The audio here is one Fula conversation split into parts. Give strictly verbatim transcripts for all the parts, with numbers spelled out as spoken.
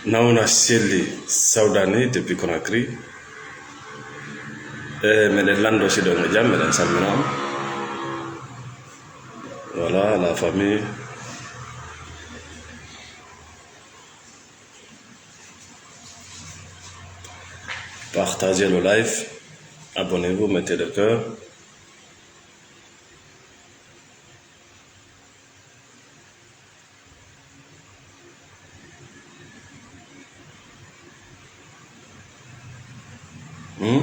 Nawna selli sawdani depuis Conakry. E meɗen lanndo siɗon e jam, meɗen salmina on. Voilà, la famille. Partagez le live. Abonnez-vous, mettez le cœur. Hmm?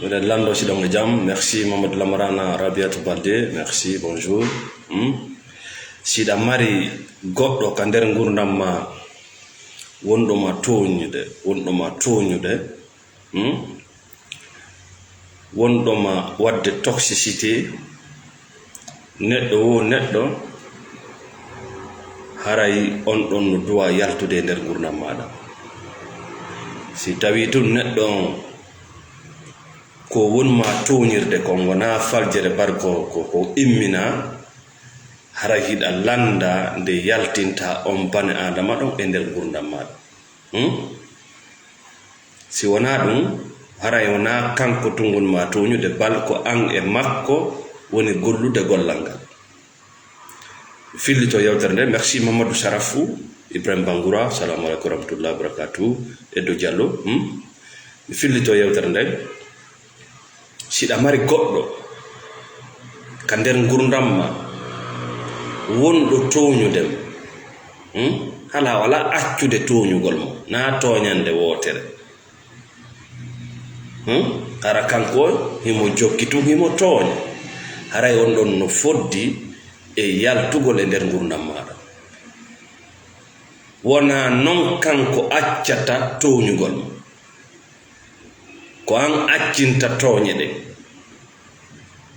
Miɗen lanndo siɗon e jam. Merci Mamadou Lamarana, Rabiatou Balde. Merci, bonjour. Hmm? Siɗa mari goɗɗo ka nder ngurdam ma, wonɗo ma tooñude, wonɗo ma tooñude. Hmm? Wonɗo ma waɗde toxicité, neɗɗo wo neɗɗo, haray on ɗon no duwa yaltude e nder ngurndan maaɗa. Si tawi tun neɗɗo on ko won ma tooñirde kon wonaa faljere bar ko, ko, ko immina, haray hiɗa lannda nde yaltinta on bane aadama ɗon e nder ngurndan maaɗa. Hmm? Si wonaa ɗum, haray wonaa kanko tun won ma tooñude, bal ko an e makko woni gollude gollal ngal. Fillito yewtere nde, merci Mamadou Sarafou, Ibrahim Bangoura, salamu aleykum wa rahmatullahi wa barakatuh, Eddo Diallo, hmm? Mi fillito yewtere nde, siɗa mari goɗɗo ka nder ngurdam ma, wonɗo tooñude ma, hmm? Hala wala accude tooñugol mo, na tooñande wootere. Hmm? Hara kanko himo jokki tun, himo tooña. Haray on ɗon no foddi e yaltugol e nder ngurndan maaɗa. Wonaa non kanko accata tooñugol ma. Ko an accinta tooñe ɗen.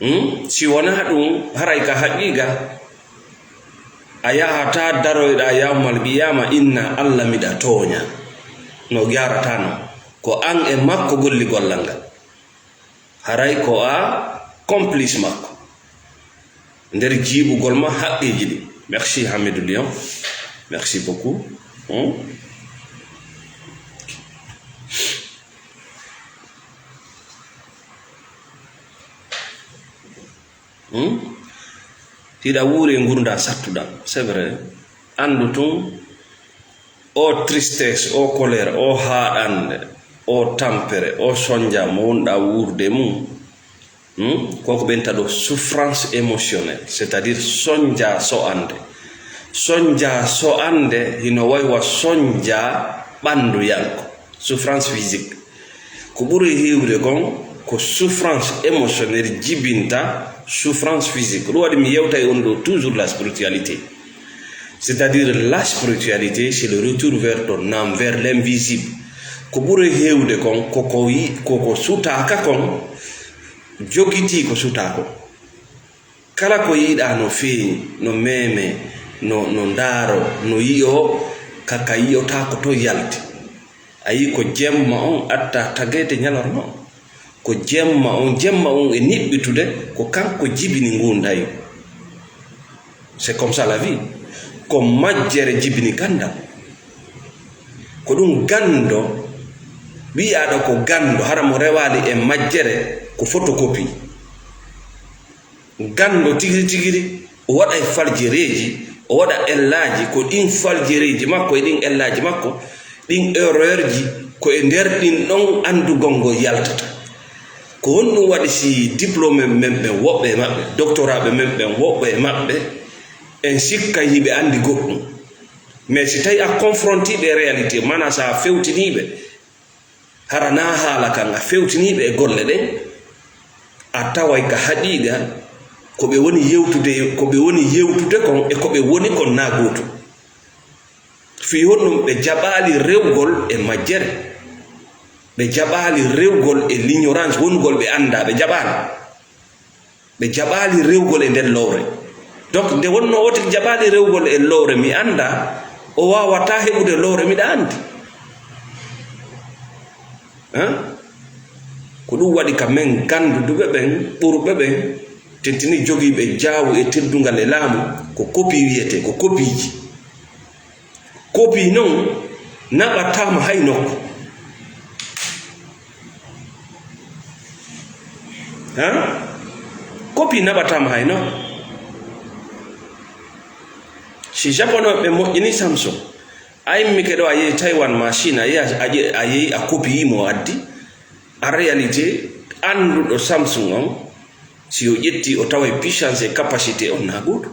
Hmm? Si wonaa ɗum, haray ka haqiiqa, a yahataa daroyɗaa yawmal qiyaama inna Alla miɗa tooña. No yarata non. Ko an e makko golli gollal ngal. Haray ko a complice makko. Nder jiiɓugol ma haqqeeji ɗin. Merci Hamidou Lion. Merci beaucoup. Hmm? Hmm? Hiɗa wuuri e ngurndan sattuɗan. C'est vrai. Anndu tun, o tristesse, o colère, o haaɗannde, o tampere, o sonja mo wonɗaa wuurde e mun. Hmm? Koko ɓenta ɗo souffrance émotionnelle, c'est-à-dire sonja so'ande. Sonja so'ande hino wayi wa sonja ɓannduyanko, souffrance physique. Ko ɓuri heewde kon, ko souffrance émotionnelle jibinta souffrance physique. Ko ɗum waɗi mi yewtay on ɗo toujours la spiritualité. C'est-à-dire la spiritualité, c'est le retour vers ton âme, vers l'invisible. Ko ɓuri heewde kon, ko ko yi-, ko ko sutaaka kon, jogitii ko sutaa kon. Kala ko yiɗaa no feeñi, no meemee, no, no ndaaroo, no yi'oo, ka, ka yi'otaako to yalti. A yi'i ko jemma on atta tageede ñalorma on. Ko jemma on, jemma on e niɓɓitude, ko kanko jibini nguun dayu. C'est comme ça la vie. Ko majjere jibini ganndal. Ko ɗum ganndo, wi'aaɗo ko ganndo, hara mo rewaali e majjere, ko photocopie. Ganndo tigiri tigiri, o waɗay faljereeji, o waɗa ellaaji, ko ɗin faljereeji makko e ɗin ellaaji makko, ɗin erreurji, ko e nder ɗin ɗon anndugol ngol yaltata. Ko honɗum waɗi si diplôme men ɓen, woɓɓe e maɓɓe, doctorat ɓe men ɓen, woɓɓe e maɓɓe, en sikkay hiɓe anndi goɗɗum. Mais si tawi a confronti ɓe e réalité, maanaa si a fewtinii ɓe, hara naa haala kan a fewtinii ɓe e golle ɗen, a taway ka haqiiqa ko ɓe woni yewtude, ko ɓe woni yewtude kon e ko ɓe woni kon naa gootum. Fii honɗum ɓe jaɓaali rewgol e majjere? Ɓe jaɓaali rewgol e l'ignorance, wongol ɓe anndaa, ɓe jaɓaali. Ɓe jaɓaali rewgol e nder lowre. Donc, nde wonnoo o tigi jaɓaali rewgol e lowre, mi anndaa, o waawataa heɓude lowre, miɗa anndi. Hein? Ko ɗum waɗi ka men gannduduɓe ɓen, ɓurɓe ɓen, tentini jogiiɓe jaawu e teddungal e laamu, ko kopi wiyetee, ko kopiiji. Kopi non naɓataama hay nokku. Ha? Kopi naɓataama hay nokku. Si Japonooɓe moƴƴini Samsung, a immike ɗo, a yehi Taiwan ma Chine, a yehi a, a ƴe-, a yehi a kopii mo addi, en réalité, annduɗo Samsung on, si o ƴetti, o taway puissance e capacité on na gootu.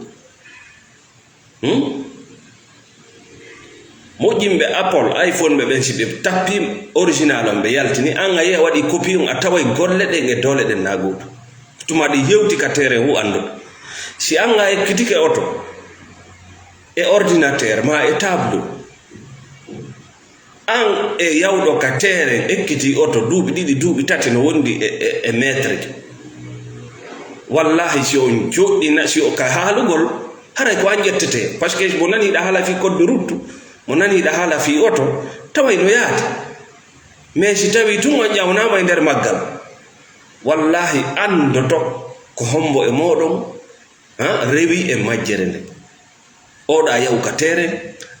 Hmm? Moƴƴinɓe Apple, iPhone ɓe ɓen, si ɓe tappi original on, ɓe yaltini, an a yehi a waɗi copie on, a taway golle ɗen e doole ɗen na gootu. Tuma ɗi hewti ka terrain hu annduɗo. Si an a ekkitike oto, e ordinateur ma e tableau, an e yawɗo ka terrain ekkitii oto duuɓi ɗiɗi, duuɓi tati no wondi e, e, e maître ji. Wallahi, si on joɗɗina, si o ka haalugol, haray ko an ƴettete. Parce que mo nani hiɗa haala fii code de route, mo nani hiɗa haala fii oto, taway no yaadi. Mais si tawi tun on ƴawnaama e nder maggal, wallahi anndoto ko hombo e mooɗon, ha, rewi e majjere nde. Oɗa yahu ka terrain,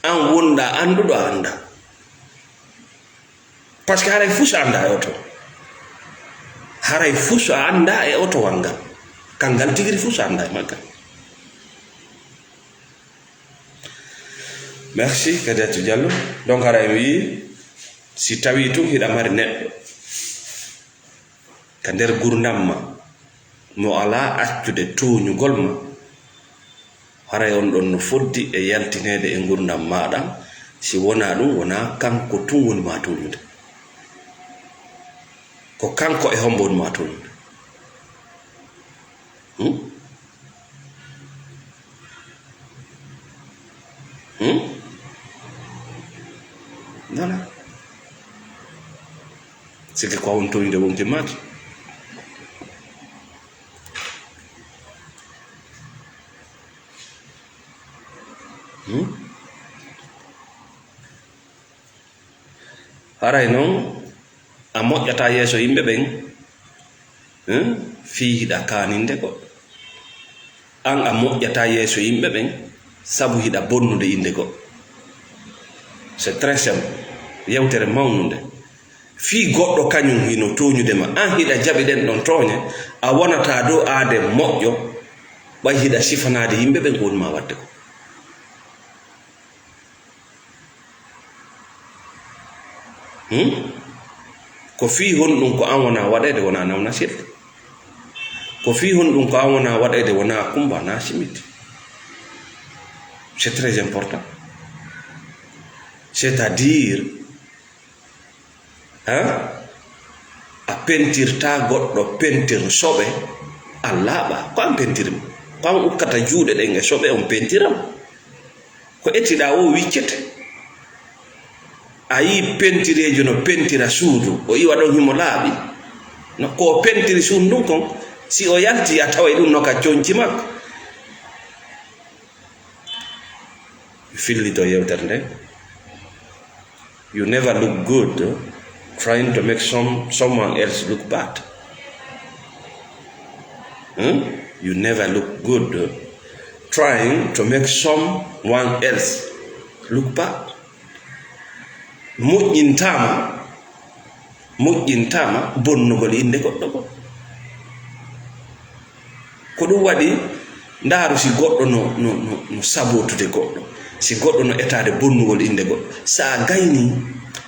an wonɗa annduɗo a annda. Parce que haray fus annda e oto. Haray fus a annda e oto wanngal. Kanngal tigiri fus a annda e maggal. Merci, Kadiatou Diallo. Donc, haray mi wi'i, si tawi tun hiɗa mari neɗɗo ka nder gurdam ma, mo alaa accude tooñugol ma, haray on ɗon no foddi e yaltineede e gurdam maaɗa, si wonaa ɗum, wonaa kanko tun woni ma tooñude. Ko kanko e hombo woni ma tooñude? Hmm? Hmm? Voilà. Sikke ko a woni tooñude wonki maaki. Hmm? Haray non, a moƴƴataa yeeso yimɓe ɓen, hein, fii hiɗa kaaninde goɗɗo. An a moƴƴataa yeeso yimɓe ɓen, sabu hiɗa bonnude innde goɗɗo. C'est très simple. Yewtere mawnunde. Fii goɗɗo kañun hino tooñude ma, an hiɗa jaɓi ɗen ɗon tooñe, a wonataa dow aade moƴƴo, ɓay hiɗa sifanaade yimɓe ɓen ko woni ma waɗde ko. Hmm? Ko fii honɗun ko an wona waɗeede, wona nawna sirri? Ko fii honɗun ko an wona waɗeede, wona kumba na simiti? C'est très important. C'est-à-dire, hein? A pentirta goɗɗo pentir soɓe, a laaɓa. Ko an pentiri mo. Ko an ukkata juuɗe ɗen e soɓe, on pentira mo. Ko etiɗaa o wiccete. A yii pentireejo no pentira suudu, o iwa ɗon himo laaɓi. No ko o pentiri suudu ndun kon, si o yalti, a taway ɗun no ka conci makko. Mi fillito yewtere nde. You never look good trying to make some, someone else look bad. Hmm? You never look good trying to make someone else look bad. Moƴƴintaama, moƴƴintaama bonnugol innde goɗɗo goo. Ko ɗum waɗi, ndaaru si goɗɗo no, no, no, no sabotude goɗɗo, si goɗɗo no etaade bonnugol innde goɗɗo. So a gaynii,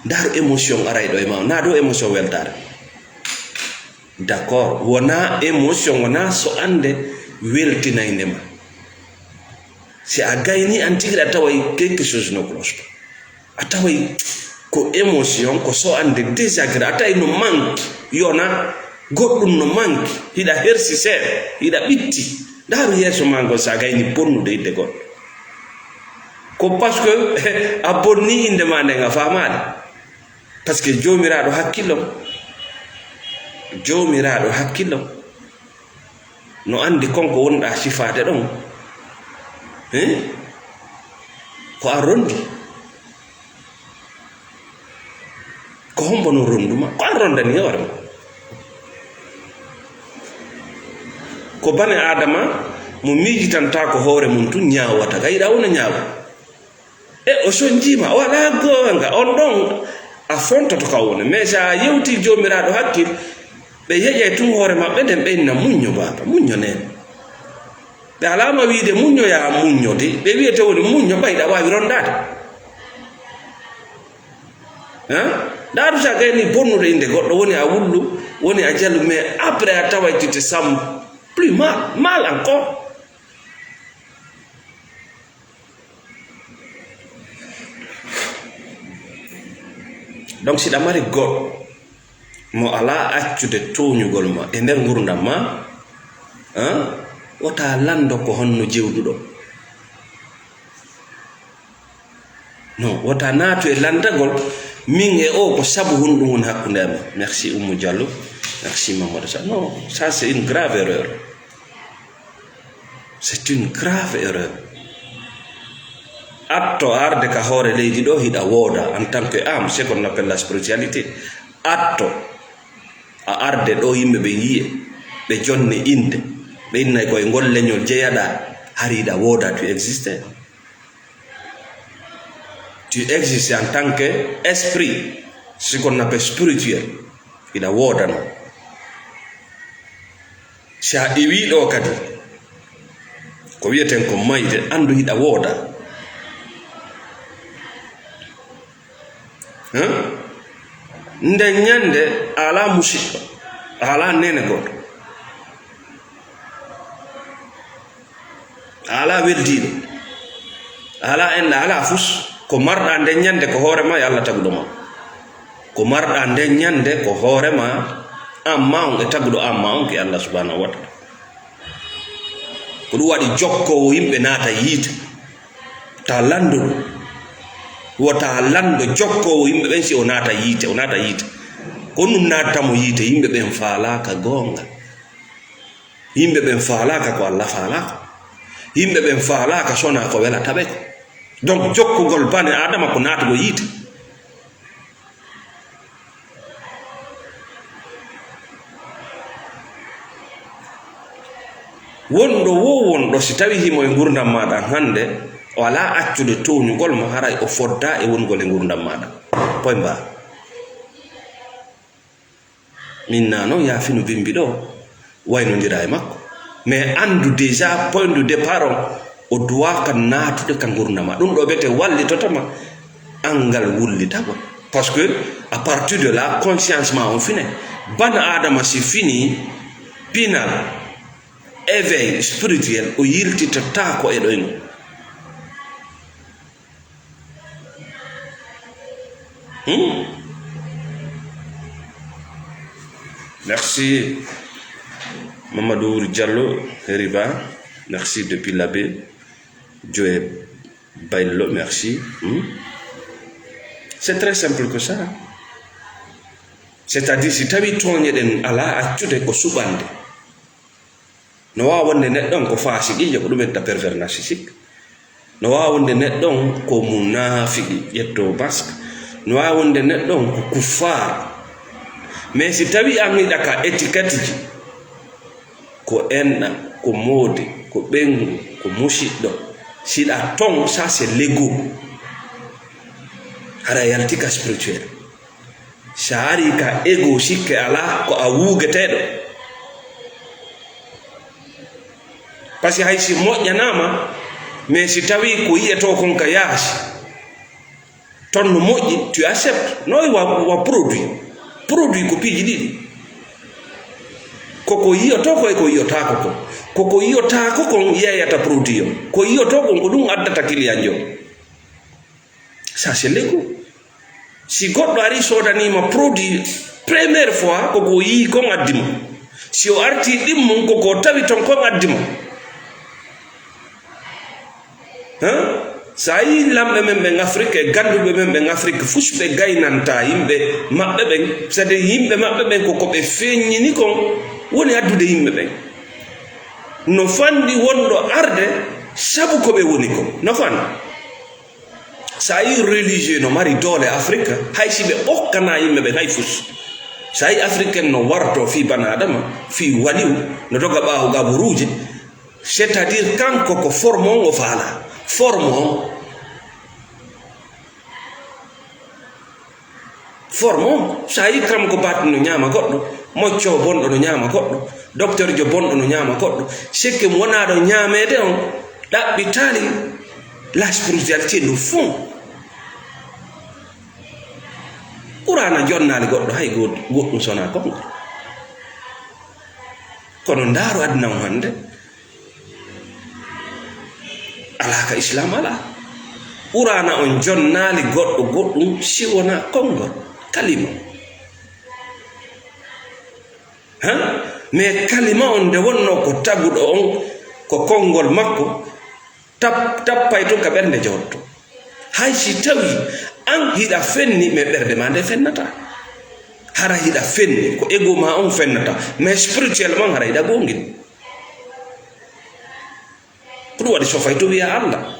ndaaru émotion arayɗo e maa, naa dow émotion weltaare. D'accord, wonaa émotion, wonaa so annde weltinaynde ma. Si a gaynii, an tigi a taway quelque chose no cloche pas. A taway ko émotion, ko so annde désagréable, a taway no manque, yona, goɗɗum no manque, hiɗa hersi seeɗa, hiɗa ɓitti. Ndaaru yeeso maa ngol, so a gaynii bonnude innde goɗɗo. Ko parce que a bonnii innde maa nden, a faamaali. Parce que Joomiraaɗo hakkillo, Joomiraaɗo hakkillo no anndi kon ko wonɗaa sifaade ɗon. Hein? Ko an ronndi. Ko hombo no ronnduma? Ko an ronndani hoore ma. Ko bane Aadama mo miijitantaako hoore mum tun ñaawata. Ka yiɗaa wona ñaawa. E o sonjiima, o alaa goonga, on ɗon a fontoto ka woni. Mais so a yewtii Joomiraaɗo hakkil, ɓe yeƴay tun hoore maɓɓe, nden ɓe inna muñño, baaba, muñño neen. Ɓe alaama wiide muñño, yaa muñño de. Ɓe wiyete woni muñño, ɓay ɗa waawi rondaade. Hein? Ɗa aruta gayni bonnude innde goɗɗo, woni a wullu, woni a jalu, mais après a taway tu te sens plus mal, mal encore. Donc, si ɗa mari goɗɗo mo alaa accude tooñugol ma e nder ngurdam ma, hein, wota lanndo ko honno jewduɗo. Non, wota naatu e lanndagol, min e o ko sabu honɗum woni hakkunde amen. Merci Oumou Diallo, merci Mamadou Sa. Non, ça c'est une grave erreur. C'est une grave erreur. Atto arde ka hoore leydi ɗo hiɗa wooda en tant que âme, ce qu'on appelle la spiritualité. Atto a arde ɗo yimɓe ɓe yiye, ɓe jonne innde, ɓe innay koye ngol leñol jeyaɗa, hari hiɗa wooda, tu existes. Tu existes en tant que esprit, ce qu'on appelle spirituel. Hiɗa woodano. Si a iwii ɗo kadi, ko wiyeten ko mayde, anndu hiɗa wooda. Hein? Nden ñande a alaa musiɗɗo, a alaa neene goɗɗo. A alaa weldiiɗo, a alaa enɗa, a alaa fus. Ko marɗa nden ñande ko hoore ma e Allah taguɗo ma. Ko marɗa nden ñande ko hoore ma, an ma on e taguɗo an ma on, ki Allah subhanahu wa taala. Ko ɗum waɗi jokkoowo yimɓe naata yiite. Ta lanndo ɗum. Wota lanndo jokkoowo yimɓe ɓen si o naata yiite, o naata yiite. Ko ɗum naatata mo yiite, yimɓe ɓen faalaaka goonga. Yimɓe ɓen faalaaka ko Allah faalaako. Yimɓe ɓen faalaaka sonaa ko welata ɓe ko. Donc, jokkugol bane Aadama ko naatugol yiite. Wonɗo wo wonɗo, si tawi himo e ngurdam maaɗa hannde, o alaa accude tooñugol mo, haray o foddaa e wonugol e ngurdam maaɗa. Poy mbaa. Min na non yaafino bimbi ɗo, waynondira e makko. Mais anndu déjà point de départ on, o duwaaka naatude ka ngurnama. Ɗum ɗo bete wallitotoma angal wullitagol. Parce que à partir de là, conscience ma on fine. Bana Adama si fini, pinal, éveil spirituel, o yiltitotaako e ɗoyno. Hmm? Merci. Mamadou Diallo Riba, merci depuis l'abbé. Joe Baillo, merci. Hmm? C'est très simple que ça. C'est-à-dire, si tawi tooñe ɗen alaa accude ko suɓande. No waawa wonde neɗɗo on ko faasiqiijo, ko ɗum enta pervers narcissique. No waawa wonde neɗɗo on ko munaafiqi, ƴetto basque. No waawa wonde neɗɗo on ko kuffaar. Mais si tawi an hiɗa ka étiquette ji, ko enɗa, ko moodi, ko ɓeyngu, ko musiɗɗo, siɗa ton, ça c'est l'ego. Haɗa yalti ka spirituel. Si a ari ka ego, sikke alaa, ko a wuugeteeɗo. Parce que hay si moƴƴanaama, mais si tawii ko yi'etoo kon ka yaasi, ton no moƴƴi, tu acceptes. No wa, wa produit. Produit ko piiji ɗiɗi. Ko ko yi'otoo ko e ko yi'otaako ko. Ko ko yi'otaako kon yeeyata produit on. Ko yi'otoo kon ko ɗum addata client jo. Ça, c'est l'ego. Si goɗɗo ari soodaniima produit, première fois, ko ko yii kon addi mo. Si o arti ɗimmum, ko ko tawi ton kon addi mo. Hein? So a yii lamɓe men ɓen Afrique e gannduɓe men ɓen Afrique, fus ɓe gaynanta yimɓe maɓɓe ɓen, c'est-à-dire yimɓe maɓɓe ɓen ko ko ɓe feeññini kon woni addude yimɓe ɓen. No fanɗi wonɗo arde sabu ko ɓe woni kon. No fanɗi. So a yii religieux no mari doole Afrique, hay si ɓe okkanaa yimɓe ɓen hay fus. So a yii Africain no wartoo fii bana Adama, fii waliw, no doga ɓaawo gaburuuje, c'est-à-dire kanko ko forme on o faalaa. Forme on. Forme on, so a yii kam ko baɗɗo no ñaama goɗɗo, mocco bonɗo no ñaama goɗɗo, docteur jo bonɗo no ñaama goɗɗo, sikke mo wonaa ɗo ñaameede on, ɗaɓɓitaali la spiritualité no fond. Qur'aana jonnaali goɗɗo hay goɗ-, goɗɗum sonaa konngol. Kono ndaaru aduna on hannde, alaa ka Islam alaa. Qur'aana on jonnaali goɗɗo goɗɗum si wonaa konngol, kalima. Han? Mais kalima on nde wonnoo ko taguɗo on, ko konngol makko, tap-, tappay tun ka ɓernde jooɗto. Hay si tawi an hiɗa fenni, mais ɓernde ma nde fennata. Hara hiɗa fenni, ko ego ma on fennata, mais spirituellement hara hiɗa gongini. Ko ɗum waɗi sofay to wiya Allah.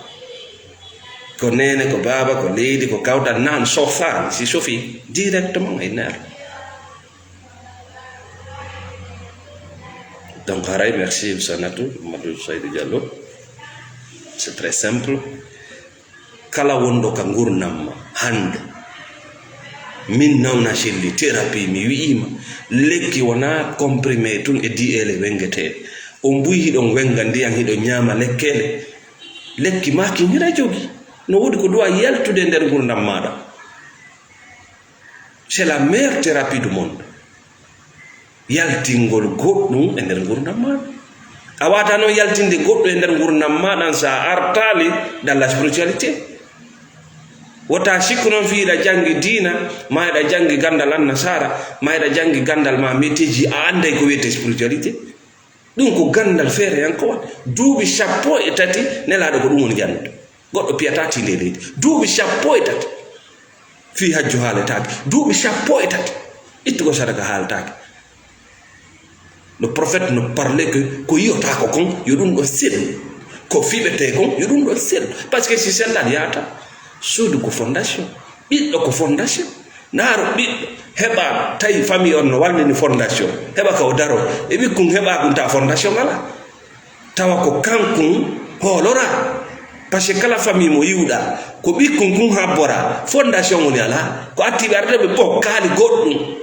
Ko neene, ko baaba, ko leydi, ko kawtal, nan sofan, si sofi directement e nder. Donc, haray, merci, Sanatu, Mamadou Saïdou Diallo. C'est très simple. Kala wonɗo ka ngurnam ma hannde, min nawna selli thérapie, mi wi'ima, lekki wona comprimé tun e di'ele wengeteɗe. On buy hiɗon wenga ndiyan, hiɗon ñaama lekkele. Lekki ma kin hiɗa jogi. No woodi ko duwa yaltude e nder ngurnam maɗa. C'est la meilleure thérapie du monde. Yaltingol goɗɗum e nder ngurnam maɗa. A wata noon yaltinde goɗɗum e nder ngurnam maɗa sa artali dans la spiritualité. Wota sikku noon fii hiɗa janngi diina, ma hiɗa janngi ganndal annasara, ma hiɗa janngi ganndal ma metteji, a annday ko wiyetee spiritualité. Ɗum ko ganndal feereyankowal. Duuɓi sappo e tati nelaaɗo ko ɗum woni janngude. Goɗɗo piyata tiinde e leydi. Duuɓi sappo e tati. Fii hajju haaletaake. Duuɓi sappo e tati. Ittugol sadaka haaletaake. Le prophète no parle que ko yiyotaako kon, yo ɗum ɗo selu. Ko fiɓetee kon, yo ɗum ɗo selu. Parce que si sellal yaata, suudu ko fondation. Ɓiɗɗo ko fondation. Ndaaro ɓiɗɗo heɓa tawi famille on no wallini fondation. Heɓa ka o daro. E ɓikkun heɓa kun ta fondation ala. Tawa ko kankun hoolora. Parce que kala famille mo yiwɗa, ko ɓikkun kun habbora. Fondation woni ala. Ko atti ɓe arde ɓe ɓokkaali goɗɗum.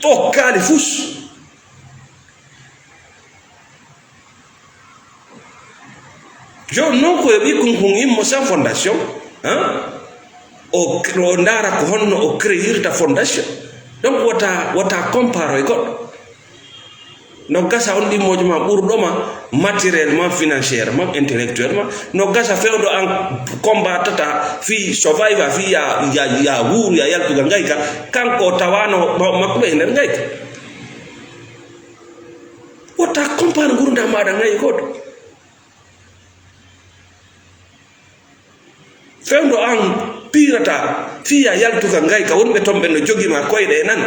Ɓokkaali fus. Jooni noon ko yo ɓikkun kun immo sans fondation, hein? O, o ndaara ko honno o créirta fondation. Donc wota, wota comparo e goɗɗo. No gasa on ɗimmoojo ma ɓurɗo ma matériellement, financièrement, intellectuellement. No gasa fewndo an combatata fii survive, fii ya, ya, ya wuuru, ya yaltuga ngayka. Kanko o tawano ma-, makko ɓe e nder ngayka. Wota compare ngurndan maɗa ngay goɗɗo. Fewndo an piirata fiya yaltuka ngay ka wonɓe ton ɓen no jogima koyɗe e nan.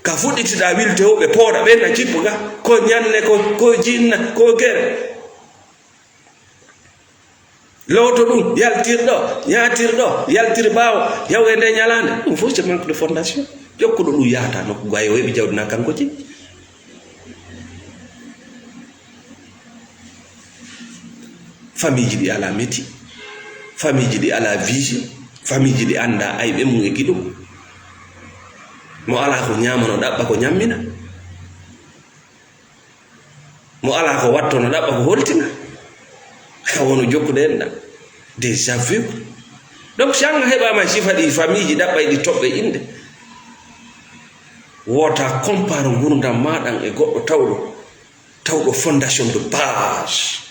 Ka fuɗɗitiɗa wilte o ɓe pooɗa ɓen na jippo ga. Ko ñanne, ko, ko jinna, ko gere. Looto ɗum, yaltir ɗo, ñaatir ɗo, yaltir ɓaawo, yaw e nde ñalaande. Ɗum fof c'est manque de fondation. Jokkuɗo ɗum yahata nokku goo, o heɓi jawdi na kanko jeyi. Famille ji ɗi alaa métier, famille ji ɗi alaa vision, famille ji ɗi anndaa ayɓe mum e giɗo. Mo alaa ko ñaama no ɗaɓɓa ko ñammina. Mo alaa ko watto no ɗaɓɓa ko holtina. Ka wono jokkude enɗam. Des aveugles. Donc, si an a heɓaama e sifa ɗi famille ji ɗaɓɓay ɗi toɓɓe innde. Wota compare ngurndan ma ɗan e goɗɗo tawɗo, tawɗo fondation de base.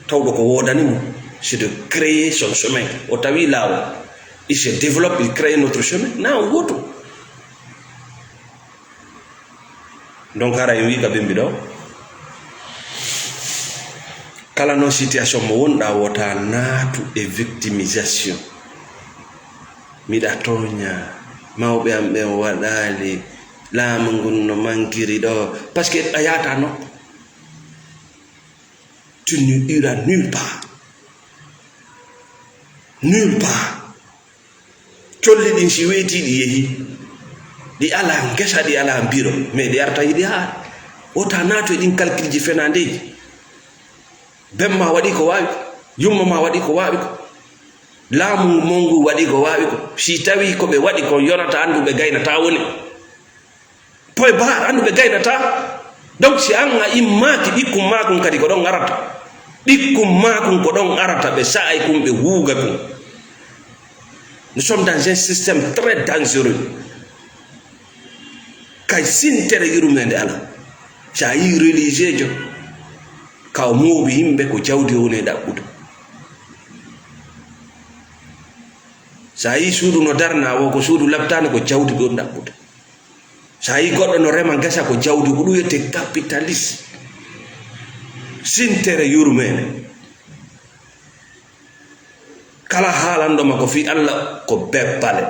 Tawɗo ko woodani mo, c'est de créer son chemin. O tawi laawol. Il se développe, il crée notre chemin. Na on gootum. Donc, hara en wi ka bimbi ɗo, kala no situation mo wonɗa, wota naatu e victimisation. Miɗa tooña, mawɓe am ɓen waɗaali, laamu ngun no mankiri ɗo. Parce que a yaata no. Tu n'iras nulle part. Nulle part. Colli ɗin si weyti ɗi yehi, ɗi alaa ngesa, ɗi alaa biro, mais ɗi arta hiɗi haara. Wota naatu e ɗin calcul ji fenandeeji. Ben ma waɗi ko waawi ko, yumma ma waɗi ko waawi ko. Laamu mon ngu waɗi ko waawi ko. Si tawii ko ɓe waɗi ko yonata, anndu ɓe gaynataa woni. Poy ba, anndu ɓe gaynataa. Donc, si an a immaaki, ɓikkun maa kun kadi ko ɗon arata. Ɓikkun maa kun ko ɗon arata, ɓe sa'ay kun, ɓe wuuga kun. Nous sommes dans un système très dangereux. Kay sintere yurmeende ala. Si a yii religieujo, ka o mooɓi yimɓe, ko jawdi o woni e ɗaɓɓude. Si a yii suudu no darna, wo ko suudu labtaani, ko jawdi ɓe woni ɗaɓɓude. Si a yii goɗɗo no rema ngesa, ko jawdi, ko ɗum wiyetee capitaliste. Sintere yurmeende. Kala haalanɗo ma ko fii Alla, ko beppale.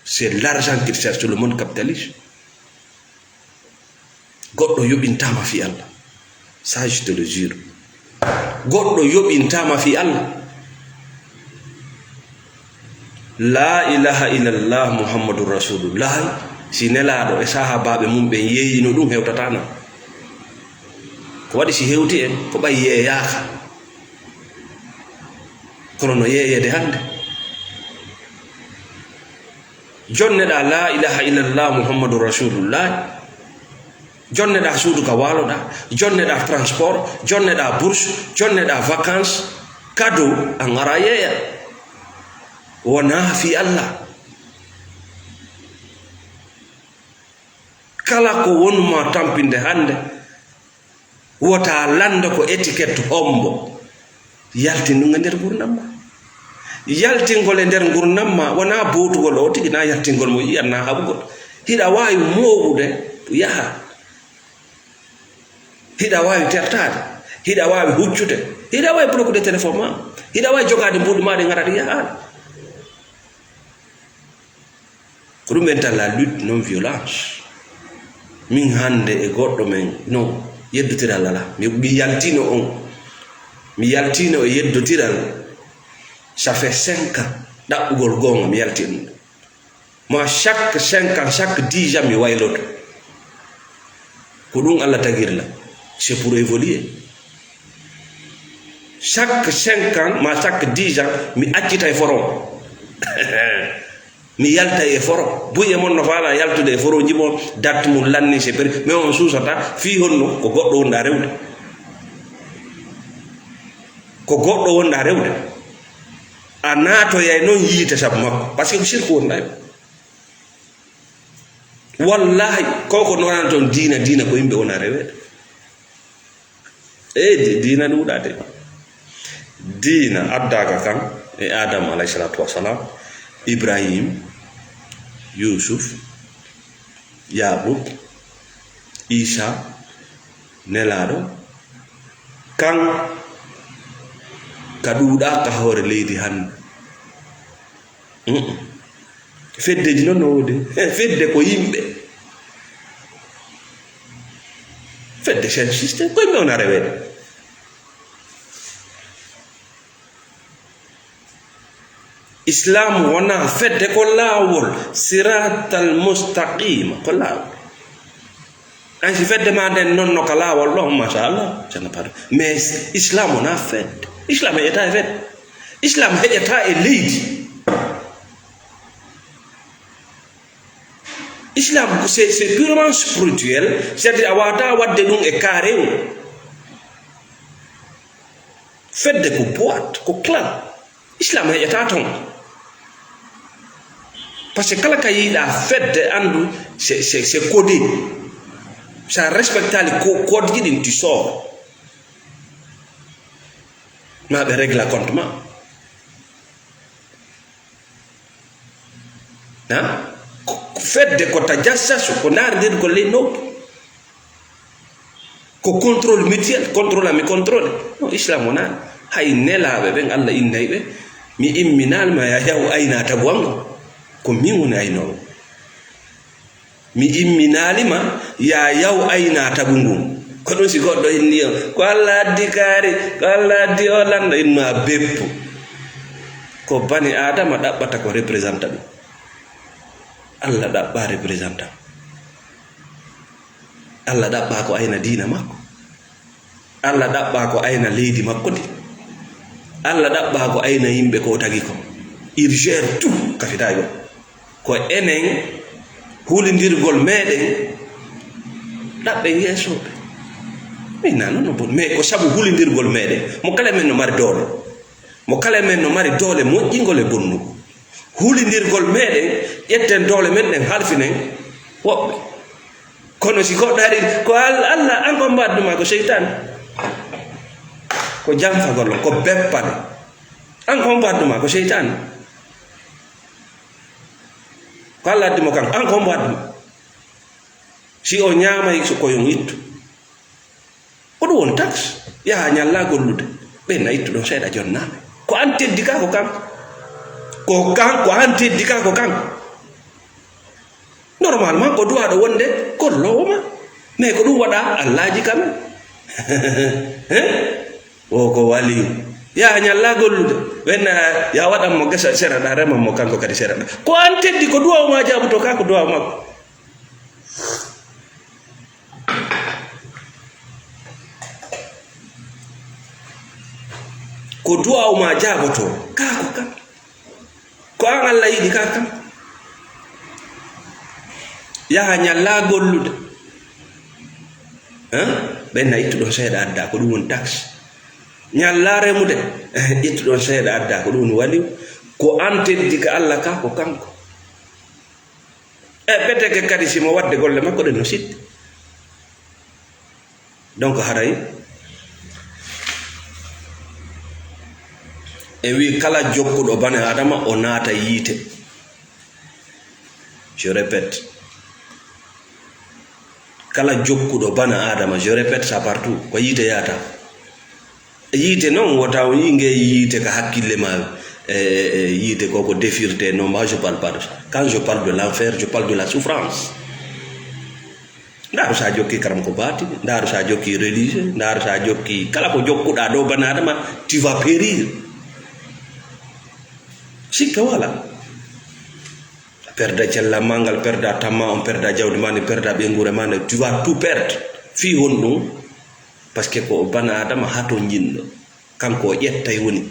C'est l'argent qu'il cherche, le monde capitaliste. Goɗɗo yoɓintaama fii Alla. Ça, je te le jure. Goɗɗo yoɓintaama fii Alla. La ilaha illallah Muhammadur Rasulullah. Si Nelaaɗo e sahaabaaɓe mum ɓen yeeyino ɗum, hewtataa non. Ko waɗi si hewti en, ko ɓay yeeyaaka. Kono no yeeyeede hannde. Jonneɗaa la ilaha illallah Muhammadu Rasulullah. Jonneɗaa suudu ka waaloɗaa. Jonneɗaa transport. Jonneɗaa bourse. Jonneɗaa vacances. Cadeau, a ngara yeeya. Wonaa fii Alla. Kala ko wonuma tampinde hannde, wota lannda ko étiquette hombo. Yaltin ɗum e nder ngurndan ma. Yaltingol e nder ngurndan ma wonaa bootugol o tigi, na yaltingol mo yiyan, na haɓugol. Hiɗa waawi mooɓude, yaha. Hiɗa waawi tertaade. Hiɗa waawi huccude. Hiɗa waawi bloqude téléphone ma. Hiɗa waawi jogaade mbuuɗi ma ɗi ngara ɗi yahaade. Ko ɗum ɓen tan la lutte non violence. Min hannde e goɗɗo men non yeddotiral alaa. Mi, mi yaltino on. Mi yaltino e yeddotiral. Ça fait cinq ans. Ɗaɓɓugol goonga mi yaltino. Moi, chaque cinq ans, chaque dix ans, mi wayloto. Ko ɗum Alla tagiri lan. C'est pour évoluer. Chaque cinq ans, ma chaque dix ans, mi accitay foron. Mi yaltay e foro. Buy e mon no faala yaltude e foroji mon, date mum lanni, c'est prêt. Mais on suusata, fii honno, ko goɗɗo wonɗa rewde. Ko goɗɗo wonɗa rewde. A naatoyay non yiite sabu makko. Parce que ko sirku wonɗa e. Wallahi, ko ko noran ton diina, diina ko yimɓe wona reweede. Eyi, di-, diina ɗuuɗaade. Diina addaaka kan e Adam alayhi salatu wassalam, Ibrahim, Yusuf, Yaqub, Isa, Nelaaɗo, kan ka ɗuuɗaaka hoore leydi hannde. Mm. Feddeji noon no woodi. Eh, fedde ko yimɓe. Fedde chef système, ko yimɓe wona reweede. Islam wona fedde, ko laawol, siratal mustaqima, ko laawol. Ay, si fedde ma nden non no ka laawol ɗo, machallah, ça n'a pas de, mais Islam wona fedde. Islam heƴata e fedde. Islam heƴata e leydi. Islam, c'est, c'est purement spirituel, c'est-à-dire a wata wadde ɗum e carré o. Fedde ko boîte, ko clan. Islam heƴata ton. Parce que kala ka yiɗa fedde, andu, c'est, c'est, c'est codé. Sa respectali ko, code ji ɗin, tu sors. Ma ɓe régla compte ma. Ha? Ko, ko fedde ko tajassasu, ko ndaarndirgol ley nowtu. Ko contrôle mutuel, contrôle ami contrôle. No, Islam wona. Hay nelaaɓe ɓen, Allah innay ɓe, mi imminaali ma ya yaw ayna tagu an. Ko min woni aynoowo. Mi imminaali ma, ya yaw ayna tagu ngun. Ko ɗum si goɗɗo inni on, ko Allah addi kaari, ko Allah addi o lanɗo, inno a beppu. Ko bani Adama ɗaɓɓata ko représenta ɗum. Allah ɗaɓɓa représentant. Allah ɗaɓɓa ko ayna diina makko. Allah ɗaɓɓa ko ayna leydi makko ndi. Allah ɗaɓɓa ko ayna yimɓe ko tagi ko. Il gère tout, kafidaajo. Ko enen hulindirgol meɗen ɗaɓɓen yeesooɓe. Min na noon no bon, mais ko sabu hulindirgol meɗen. Mo kala men no mari doole. Mo kala men no mari doole moƴƴingol e bonnugol. Hulindirgol meɗen, ƴetten doole men ɗen halfinen woɓɓe. Kono si goɗɗo ari, ko Al-, Allah, an ko mbaɗdu ma ko seytaane. Ko janfagol, ko beppane. An ko mbaɗdu ma ko seytaane. Ko Allah addi mo kanko, an ko mbaɗdu ma. Si o ñaamay so ko yon ittu. Ko ɗum woni taxe. Yaha ñalla gollude. Ɓen na ittu ɗon seeɗa jonnaɓe. Ko an teddi ka ko kanko. Ko kan, ko an teddi ka ko kanko. Normalement, ko duwaɗo wonde golloowo ma. Mais ko ɗum waɗa Allaaji kam. Hein? O ko waliyu. Yaha ñalla gollude. Ɓen na, ya waɗan mo gesa sera ɗa, reman mo kanko kadi sera ɗa. Ko an teddi, ko duwaw ma jaabuto ka, ko duwaw makko. Ko duwaw ma jaaboto, ka ko kan. Ko an Allah yiɗi ka kan. Yaha ñalla gollude. Hein? Ɓen na ittuɗon seeɗa adda, ko ɗum woni taxe. Ñalla remude, eh, ittuɗon seeɗa adda, ko ɗum woni waliw. Ko an teddi ka Allah ka, ko kanko. E ɓeteke kadi simo waɗde golle makko ɗen no sitti. Donc haray, e wi kala jokkuɗo bane Adama, o naata yiite. Je répète. Kala jokkuɗo bana Adama, je répète ça partout, ko yiite yaata. Yiite noon, wota o yii nge yiite ka hakkille ma, e, e, e, yiite ko, ko defirte. Non, moi, je parle pas de ça. Quand je parle de l'enfer, je parle de la souffrance. Ndaaru sa jokki karam ko baatini, ndaaru sa jokki religieux, ndaaru sa jokki kala ko jokkuɗa dow bana Adama, tu vas périr. Sikke wala. A perda cellal ma ngal, perda tamma on, perda jawdi ma ndi, perda ɓeynguure ma nde, tu vas tout perdre. Fii honɗum? Parce que ko bana Adama hatonjinɗo. Kanko o ƴettay woni.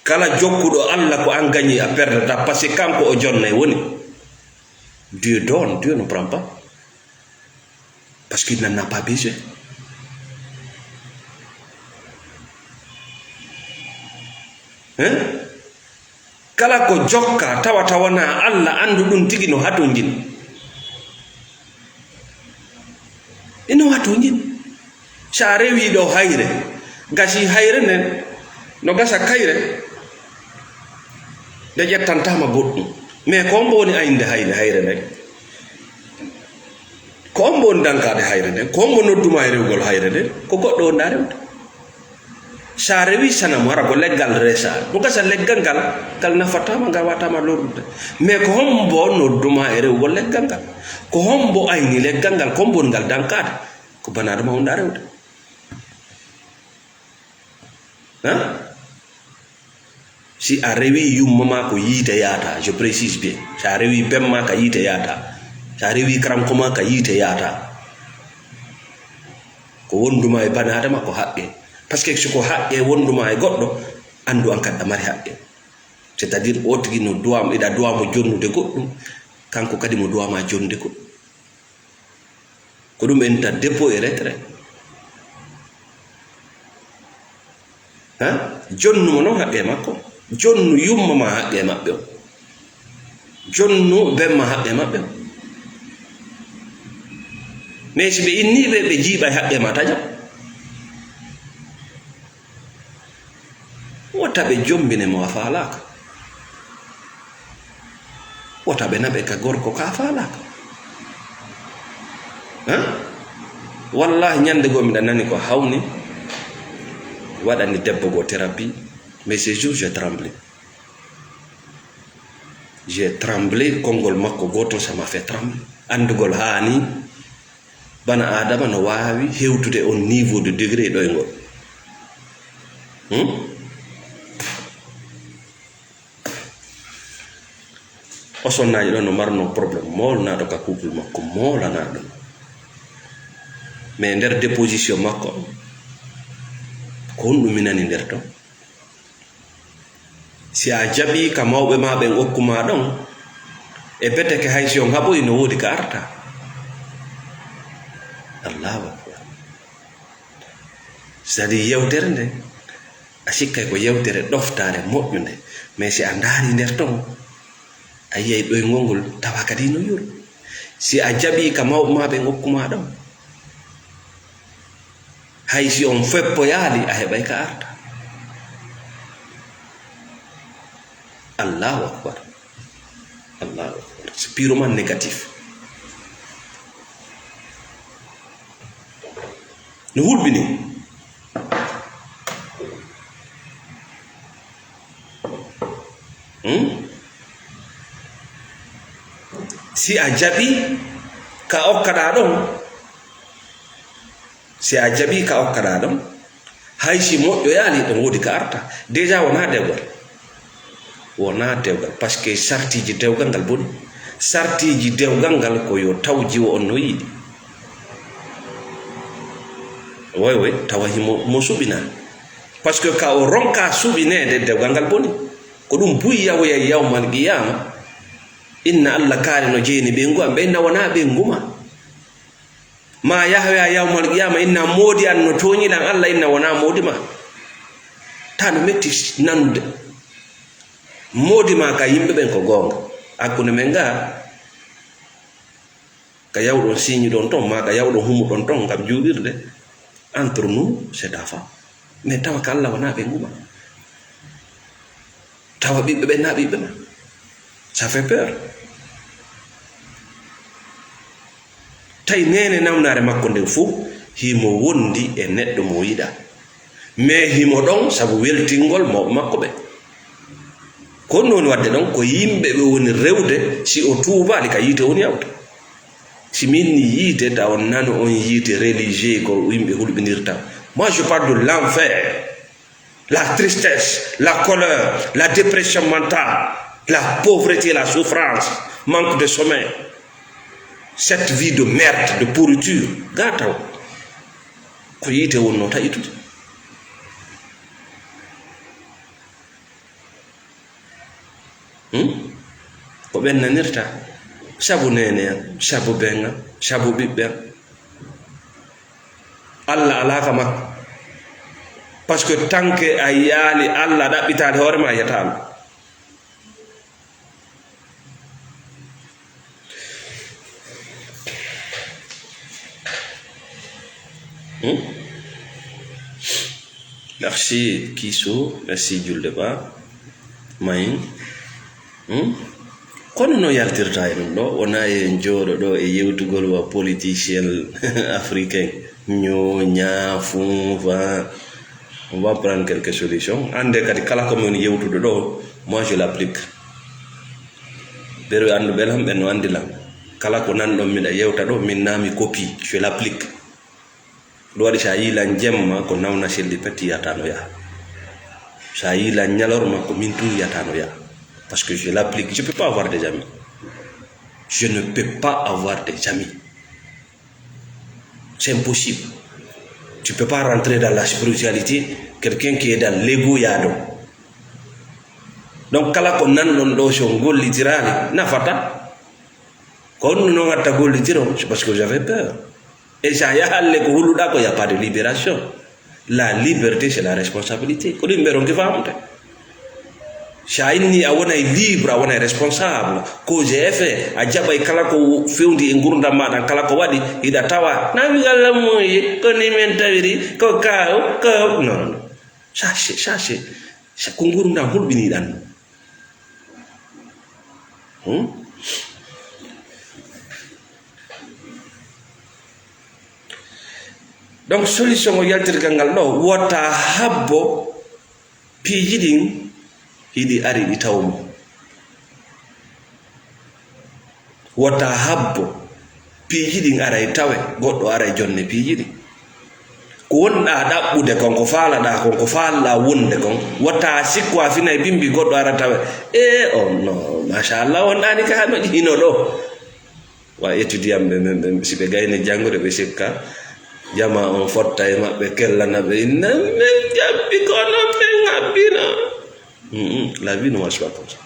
Kala jokkuɗo Allah ko an gañi a perdata, parce que kanko o jonnay woni. Dieu donne, Dieu ne prend pas. Parce qu'il n'en a pas besoin. Hein? Kala ko jokka tawata wona Allah, anndu ɗum tigi no hatonjin. Ino hatonjin. Sa rewi ɗo hayre, gasi hayre nden, no gasa kayre, nde ƴettantama goɗɗum. Mais ko hombo woni aynde hayre, hayre nden? Ko hombo woni dankaade hayre nden? Ko hombo nodduma e rewgol hayre nden? Ko goɗɗo wonda rewde. Sa rewi sanamu, hara ko leggal resa, no gasa leggal ngal, ngal nafatama, ngal watama lorrude. Mais ko hombo nodduma e rewgol leggal ngal? Ko hombo ayni leggal ngal? Ko hombo woni ngal dankaade? Ko bana Adama wonda rewde. Hein? Si a rewi yumma ma ko yiite yaata, je précise bien. Si a rewi bemma ka yiite yaata. Si a rewi karanko ma ka yiite yaata. Ko wonduma e bana Adama ko haqqe. Parce que si ko haqqe wonduma e goɗɗo, andu an kadi a mari haqqe. C'est-à-dire o tigi no duwa mo, iɗa duwa mo jonnude goɗɗum, kanko kadi mo duwa ma jonnude goɗɗum. Ko ɗum en ta dépôt et retrait. Hein? Jonnu mo noon haqqe makko. Jonnu yumma ma haqqe maɓɓe on. Jonnu bemma haqqe maɓɓe on. Mais si ɓe inni ɓe, ɓe jiiɓa e haqqe ma taƴa. Wota ɓe jombine mo a faalaaka. Wota ɓe naɓe ka gorko ka faalaaka. Hein? Wallahi, ñande goo miɗa nani ko hawni waɗani debbo goo thérapie, mais ce jour j'ai tremblé. J'ai tremblé, konngol makko gooto, ça m'a fait trembler. Anndugol haani bana Adama no waawi hewtude on niveau de degré ɗoyngol. Hmm? O sonnaajo ɗon no marno problème moolnaaɗo ka couple makko, moolanaa ɗum. Mais nder déposition makko, Ko honɗum mi nani nder ton? Si a jaɓii ka mawɓe maa ɓen okku maa ɗon, e beteke hay si on haɓoyi no woodi ka arta. Allahu akbar. C'est-à-dire yewtere nden, a sikkay ko yewtere ɗoftaare moƴƴunde, mais si a ndaari nder ton, a yiyay ɗoyngol ngol tawa kadi no yori. Si a jaɓii ka mawɓe maa ɓen okku maa ɗon, hay si on feppoyaali, a heɓay ka arta. Allahu akbar. Allahu akbar. C'est purement négatif. No hulɓini. Hmm? Si a jaɓi ka okkaɗaa ɗon, si a jaɓi ka okkaɗaa ɗon, hay si moƴƴoyaali, ɗon woodi ka arta. Déjà wonaa dewgal. Wonaa dewgal, parce que sartiiji dewgal ngal boni. Sartiiji dewgal ngal ko yo taw jiwo on no yiɗi. Woy, woy, tawa himo, mo suɓina. Parce que ka o ronka suɓineede, dewgal ngal boni. Ko ɗum buy yawoya yawmal qiyama. Inna Allah kaari no jeeni ɓeyngu am, ɓe inna wonaa ɓeyngu ma. Ma yahwea yawmal qiyama, inna moodi an no tooñi lan Allah, inna wonaa moodi ma. Ta no metti nanude. Moodi ma ka yimɓe ɓen ko goonga. Hakkunde men ga, ka yawɗon siñuɗon ton, ma ka yawɗon humuɗon ton ngam juulirde, entre nous, c'est ta femme. Mais tawa ka Allah wonaa ɓeyngu ma. Tawa ɓiɓɓe ɓen na ɓiɓɓe ma. Ça fait peur. Tawi neene namnaare makko nden fof, himo wondi e neɗɗo mo yiɗa. Mais himo ɗon sabu weltingol mawɓe makko ɓe. Ko ɗum woni waɗde ɗon, ko yimɓe ɓe woni rewde, si o tuubaali ka yiite woni yawta. Si min ni yiite, ta on nano on yiite religieux ko yimɓe hulɓinirta. Moi, je parle de l'enfer, la tristesse, la colère, la dépression mentale, la pauvreté, la souffrance, manque de sommeil. Cette vie de merde, de pourriture, ga taw. Ko yiite wonno ta ittude. Hmm? Ko ɓen nanirta, sabu neene am, sabu ben am, sabu ɓiɓɓe am. Allah alaa ka makko. Parce que tant que a yiyaali Allah, a ɗaɓɓitaali hoore ma, a yiyata Allah. Hmm? Merci Kiso, merci Julde Ba, Mayin. Hmm? Kono no yaltirta e ɗum ɗo, wona e jooɗo ɗo e yewtugol wa politicien africain, ñooña, funfa. On va prendre quelques solutions. Ande kadi kala ko min yewtude ɗo, moi je l'applique. Ɓeru annduɓe lan, ɓen no anndi lan. Kala ko nanɗon miɗa yewta ɗo, min na mi copie, je l'applique. Ɗum waɗi so a yii lan jemma ko nawna selli pet yiyata no yaha. So a yii lan ñalorma ko min tun yiyata no yaha. Parce que je l'applique, je peux pas avoir des amis. Je ne peux pas avoir des amis. C'est impossible. Tu peux pas rentrer dans la spiritualité, quelqu'un qui est dans l'ego, yaado. Donc, kala ko nanɗon ɗo, so on gollitiraali, nafata. Ko honɗum non watta gollitiron? C'est parce que vous avez peur. Et sa yahalle ko huluɗa ko, y a pas de libération. La liberté, c'est la responsabilité. Ko ɗum ɓe ronki faamude. Sa inni a wonay libre, a wonay responsable. Cause et effet, a jaɓay kala ko fewndi e ngurdam ma ɗan, kala ko waɗi, hiɗa tawa. Na wigal lammoye, ko ni men tawiri, ko kaw, ko, non, non. Ça, c'est, ça, c'est, c'est ko ngurdam hulɓiniɗan. Hmm? Donc, solution o yaltirgal ngal ɗo, wota habbo piiji ɗin hiɗi ari ɗi tawmo. Wota habbo piiji ɗin aray tawe, goɗɗo aray jonne piiji ɗin. Ko wonɗa ɗaɓɓude kon, ko faalaɗa kon, ko faalɗa wonde kon, wota sikko a finay bimbi goɗɗo ara tawe. E on, no, machallah, on ɗani ka hano hino ɗo. Wa étudiant ɓe, ɓe, ɓe, si ɓe gayni janngude, ɓe sikka Jama on fotta e maɓɓe, kellana ɓe, inna men jabbi ko non men habbina. Mm, mm, la vie ne marche pas comme ça.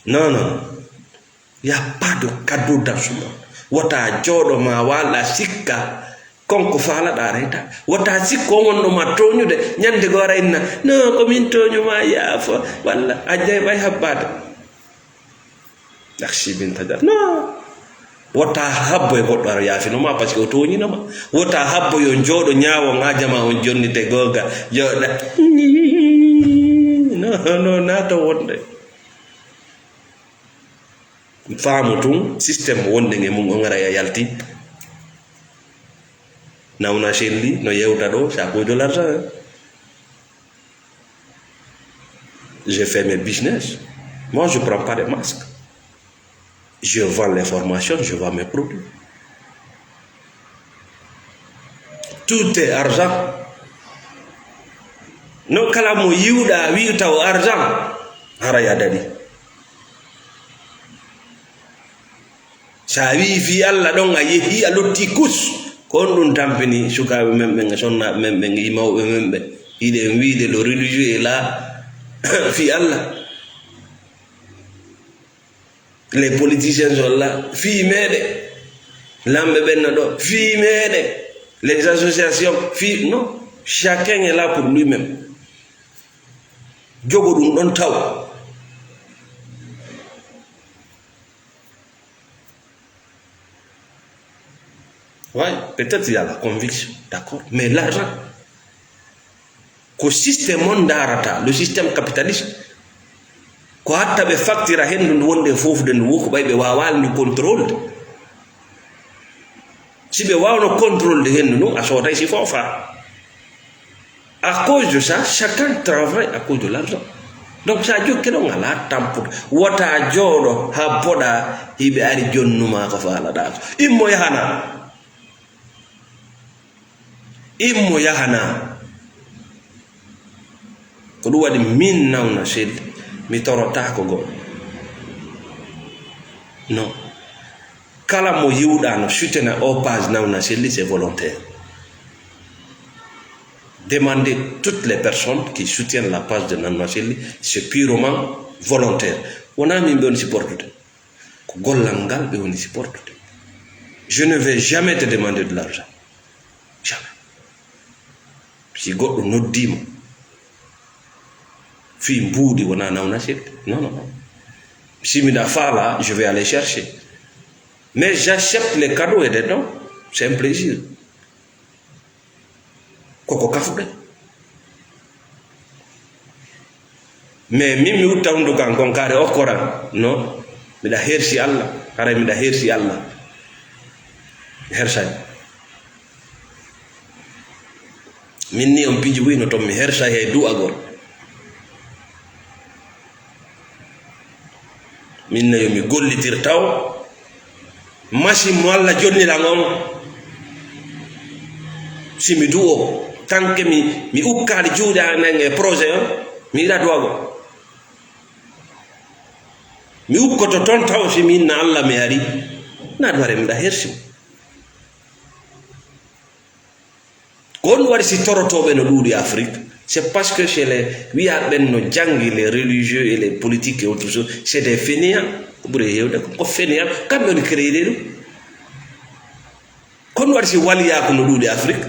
Non, non. Il y a pas de cadeau dans ce monde. Wota jooɗo ma wala sikka, kon ko faalaɗa reta. Wota sikko wonno ma tooñude, ñande goo ara inna, "Non, ko min tooñu ma, yaafo." Walla a jey ɓay habbaade. Aksi bin tajar. Non. Wota habbo e goɗɗo ara yaafino ma, parce que o tooñino ma. Wota habbo yo jooɗo ñaawo ŋa jama on jonnite googa. Jooɗa. Non, non, naata wonde. Faamu tun, système wonde nge mun, on ara ya yalti. Nawna selli, no yewta ɗo, c'est à cause de l'argent, hein. Je fais mes business. Moi, je prends pas de masque. Je vends l'information, je vends mes produits. Tout est argent. No kala mo yiwɗa, wi'ta o argent, hara ya daɗi. Sa wi'i fii Alla ɗon a yehi a lutti kus, ko on ɗum tampini sukaaɓe men ɓen e sonnaaɓe men ɓen e mawɓe men ɓen. Hiɗen wiide lo religieux e la fii Alla. Les politiciens sont là, fii meɗe. Lamɓe ɓen no ɗo, fii meɗe. Les associations, fii, non. Chacun est là pour lui-même. Jogo ɗum ɗon taw. Oui, peut-être il y a la conviction, d'accord, mais l'argent, ko système on ndaarata, le système capitaliste, ko hatta ɓe factira henndu ndu wonde fofude ndu woko ɓay ɓe waawaali ndu contrôle. Si ɓe waawno contrôle de henndu ndun, a sooday si foofa. À cause de ça, chacun travaille à cause de l'argent. Donc, sa jokke ɗon, alaa tampude. Wota jooɗo haa boɗa, hiɓe ari jonnuma ko faalaɗaa ko. Immo yahana. Immo yahana. Ko ɗum waɗi min Nawna Sel, mi torotaako gom. Non. Kala mo yiwɗa no soutenir o page Nawna Selli, c'est volontaire. Demandez toutes les personnes qui soutiennent la page de Nawna Selli, c'est purement volontaire. Wonaa min ɓe woni supportude. Ko gollal ngal ɓe woni supportude. Je ne vais jamais te demander de l'argent. Jamais. Si goɗɗo noddiima, fii mbuuɗi wonaa Nawna Selli. Non, non, non. Si miɗa faala, je vais aller chercher. Mais j'accepte les cadeaux et les dons. C'est un plaisir. Koko kafuɗen. Mais min mi utta hunnduko an kon kaari okkoran. Non. Miɗa hersi Alla. Haray miɗa hersi Alla. Mi hersani. Min ni on piiji buy no ton mi hersay hay du'agol. Min na yo mi gollitir taw. Machine mo Alla jonniran on. Si mi du'o, tanke mi, mi ukkaali juuɗe an en e projet on, mi yiɗa du'agol. Mi ukkoto ton taw si mi inna Alla mi ari. Na du'are miɗa hersi. Ko honɗum waɗi si torotooɓe no ɗuuɗi Afrique? C'est parce que chez les, wiya ɓen no janngi les religieux et les politiques et autres choses, c'est des fainéants. Ko ɓuri heewde ko, ko fainéants, kamɓe woni créé ɗum. Ko honɗum waɗi si waliyaaku no ɗuuɗi Afrique?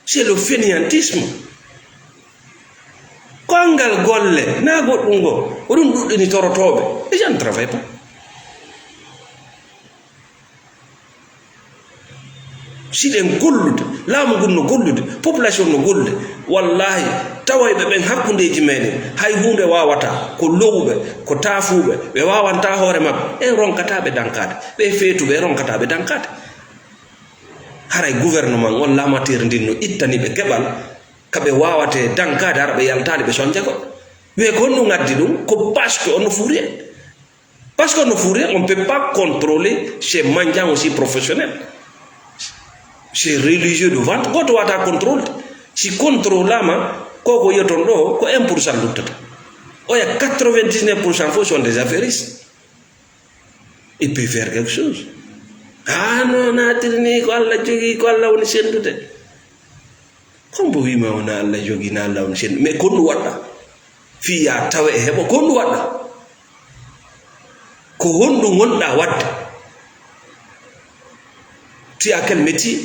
C'est le fainéantisme. Ko anngal golle, naa goɗɗum ngo, ko ɗum ɗuɗɗini torotooɓe. Les gens ne travaillent pas. Si ɗen gollude, laamu ngun no gollude, population no gollude, wallahi, tawoyɓe ɓen hakkundeeji meɗen, hay huunde waawataa, ko lowuɓe, ko taafuuɓe, ɓe waawantaa hoore maɓɓe, en ronkataa ɓe dankaade, ɓe feetuɓe, en ronkataa ɓe dankaade. Haray gouvernement on, la matière ndin no ittani ɓe keɓal, ka ɓe waawatee dankaade, hara ɓe yaltaade, ɓe sonja goɗɗo. Wi'ee ko honɗum addi ɗum, ko parce que on no fuuri en. Parce que no fuuri, on ne peut pas contrôler ces mendiants aussi professionnels. Ces religieux de vente, gooto waawataa contrôle. Si contrôlaama, ko ko yi'oton ɗo, ko un pour cent luttata. Oya quatre-vingt-dix-neuf pour cent fof sont des affairistes. Il peut faire quelque chose. Ah non, naatiri ni ko Allah jogii, ko Allah woni senndude. Hombo wiima wona Allah jogii, na Allah woni senndu? Mais ko honɗum waɗɗa? Fii yaa tawe e heɓo, ko honɗum waɗɗa? Ko honɗum wonɗa waɗde? Tu as quel métier?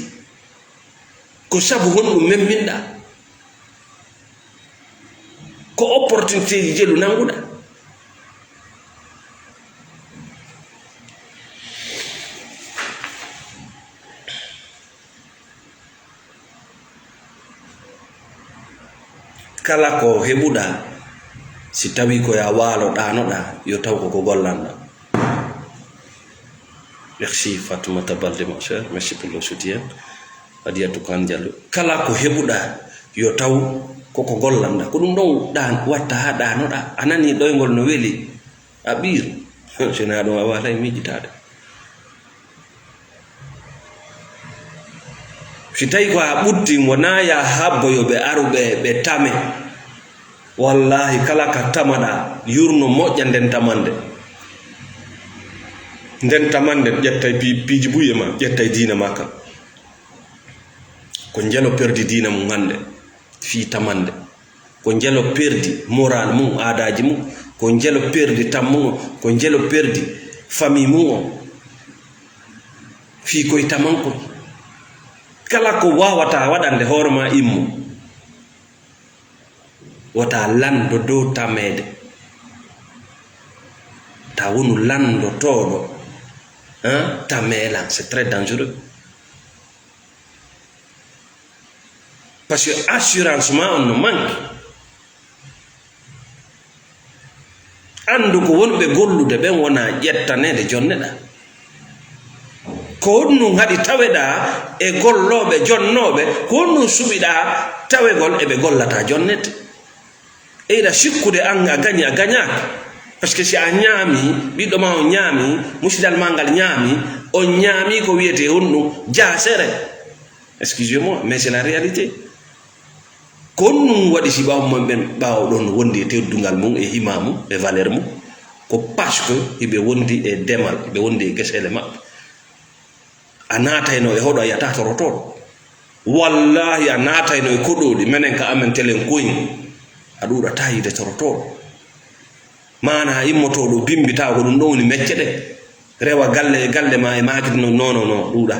Ko sabu honɗum memminɗa? Ko opportunitéeji jelu nannguɗa? Kala ko heɓuɗa, si tawi ko ya waalo ɗaanoɗa, yo taw ko ko gollanɗa. Merci Fatoumata Baldé, mon cher. Merci pour le soutien. Adiatou Kane Diallo. Kala ko heɓuɗa, yo taw ko ko gollanɗa. Ko ɗum ɗon ɗaan watta haa ɗaanoɗa. A nani ɗoyngol no weli. A ɓiir. Sina ɗum a waawata e miijitaade. Si tawi ko a ɓuttin, wonaa ya habbo yo ɓe aru ɓe, ɓe tame. Wallahi, kala ka tamaɗa, yurno moƴƴa nden tamande. Nden tamande ƴettay pi-, piiji buy e ma, ƴettay diina ma kan. Ko njelo perdi diina mum hannde, fii tamande. Ko njelo perdi moral mum, aadaaji mum. Ko njelo perdi tammugo. Ko njelo perdi famille mum on. Fii koye tamankoy. Kala ko waawata waɗande hoore ma, immo. Wota lanndo dow tameede. Ta wonu lanndotooɗo, hein, tameelan, c'est très dangereux. Parce que assurance ma on no manque. Anndu ko wonɓe gollude ɓen wona ƴettaneede jonneɗa. Ko honɗum haɗi taweɗa e gollooɓe jonnooɓe? Ko honɗum suɓiɗa tawegol eɓe gollata jonnede? Eyɗa sikkude an a gañi, a gañaaka. Parce que si a ñaami, ɓiɗɗo ma on ñaami, musidal ma ngal ñaami, on ñaami ko wiyetee honɗum? Jaasere. Excusez-moi, mais c'est la réalité. Ko honɗum waɗi si ɓaawo mum ɓen, ɓaawo ɗon wondi e teddungal mum, e hima mum, e valeur mum? Ko parce que hiɓe wondi e demal, hiɓe wondi e geseele maɓɓe. A naatayno e hoɗo, a yiyata torotooɗo. Wallahi, a naatayno e koɗooli, menen ka amen telen koyn, a ɗuuɗata yiide torotooɗo. Maana a immotooɗo bimbita, ko ɗum ɗon woni mecce ɗe. Rewa galle e galle ma e maakiti no, non, non, non, ɗuuɗa.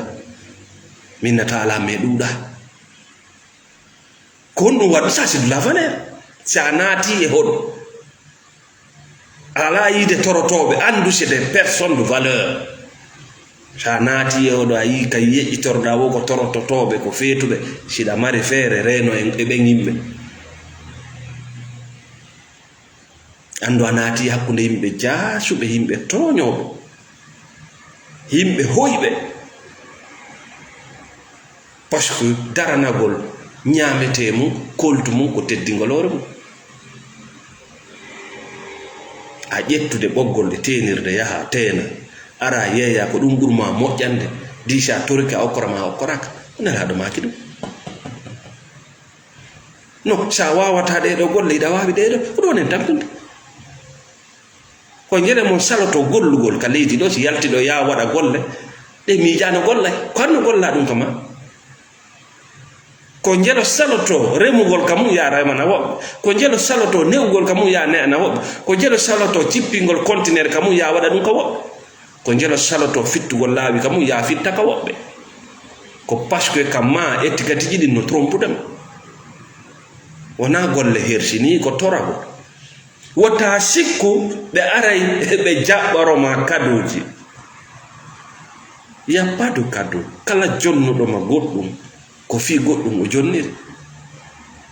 Minna taala me ɗuuɗa. Ko honɗum waɗi? Ça, c'est de la valeur. Si a naati e hoɗo, a alaa yiide torotooɓe, anndu c'est des personnes de valeur. Si a naati e hoɗo, a yii kay yeƴƴitorɗa wo ko torototooɓe, ko feetuɓe, siɗa mari feere reeno en e ɓen yimɓe. Anndu a naati hakkunde yimɓe jaasuɓe, yimɓe tooñooɓe, yimɓe hoyɓe. Parce que daranagol ñaametee mum, koltu mum ko teddingol hoore mum. A ƴettude ɓoggol e teenirde, yaha teena, ara yeeya ko ɗum ɓuri ma moƴƴande, disa torike a okkora ma a okkoraaka, ko Nelaaɗo maaki ɗum. No, sa waawata ɗee ɗoo golle, hiɗa waawi ɗee ɗoo, ko ɗon en tampinta. Ko njele mon saloto gollugol ka leydi ɗo, si yalti ɗo yaa waɗa golle, ɗe miijaano gollay. Ko an no golla ɗum ka ma? Ko njelo saloto remugol ka mum yaa remana woɓɓe. Ko njelo saloto ne'ugol ka mum yaa ne'ana woɓɓe. Ko njelo saloto cippingol conteneur ka mum yaa waɗa ɗum ka woɓɓe. Ko njelo saloto fittugol laawi ka mum yaa fitta ka woɓɓe. Ko parce que ka ma étiquette ji ɗin no trompude ma. Wonaa golle hersini, ko toragol. Wota sikku ɓe aray ɓe jaɓɓaro ma kadooji. Y a pas de cadeau. Kala jonnuɗo ma goɗɗum, ko fii goɗɗum o jonniri.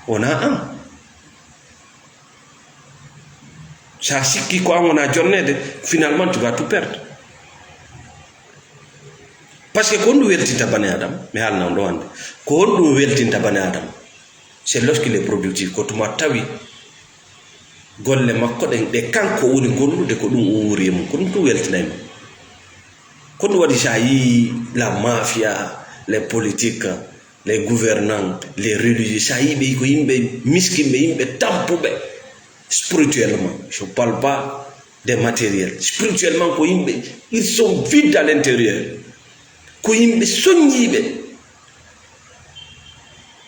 Wonaa an. Sa sikki ko an wona jonneede, finalement tu vas tout perdre. Parce que ko honɗum weltinta bani Adama? Mi haalna on ɗo hannde. Ko honɗum weltinta bani Adama? C'est lorsqu'il est productif, ko tuma tawi golle makko ɗen, ɗe kanko woni gollude, ko ɗum o wuuri e mum, ko ɗum tun weltinay mo. Ko ɗum waɗi sa yii la mafia, les politiques, les gouvernants, les religieux, sa yii ɓe ko yimɓe miskinɓe, yimɓe tampuɓe spirituellement. Je parle pas Des matériels. Spirituellement, ko yimɓe, ils sont vides à l'intérieur. Ko yimɓe soñjiiɓe.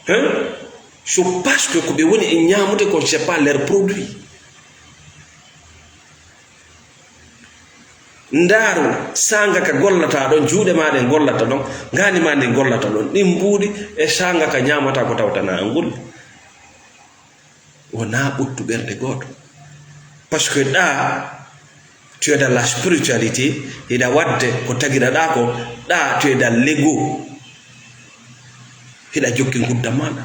Hein? So parce que ko ɓe woni e ñaamude kon, c'est pas leur produit. Ndaaru saanga ka gollata ɗon, juuɗe maa ɗen gollata ɗon, ngaandi maa ndin gollata ɗon, ɗin mbuuɗi e saanga ka ñaamata ko tawtana an golli. Wonaa ɓuttu ɓernde gooto. Parce que ɗaa, tu es dans la spiritualité, hiɗa waɗde ko tagiraɗaa ko, ɗaa, tu es dans l'ego. Hiɗa jokki ngudda maaɗa.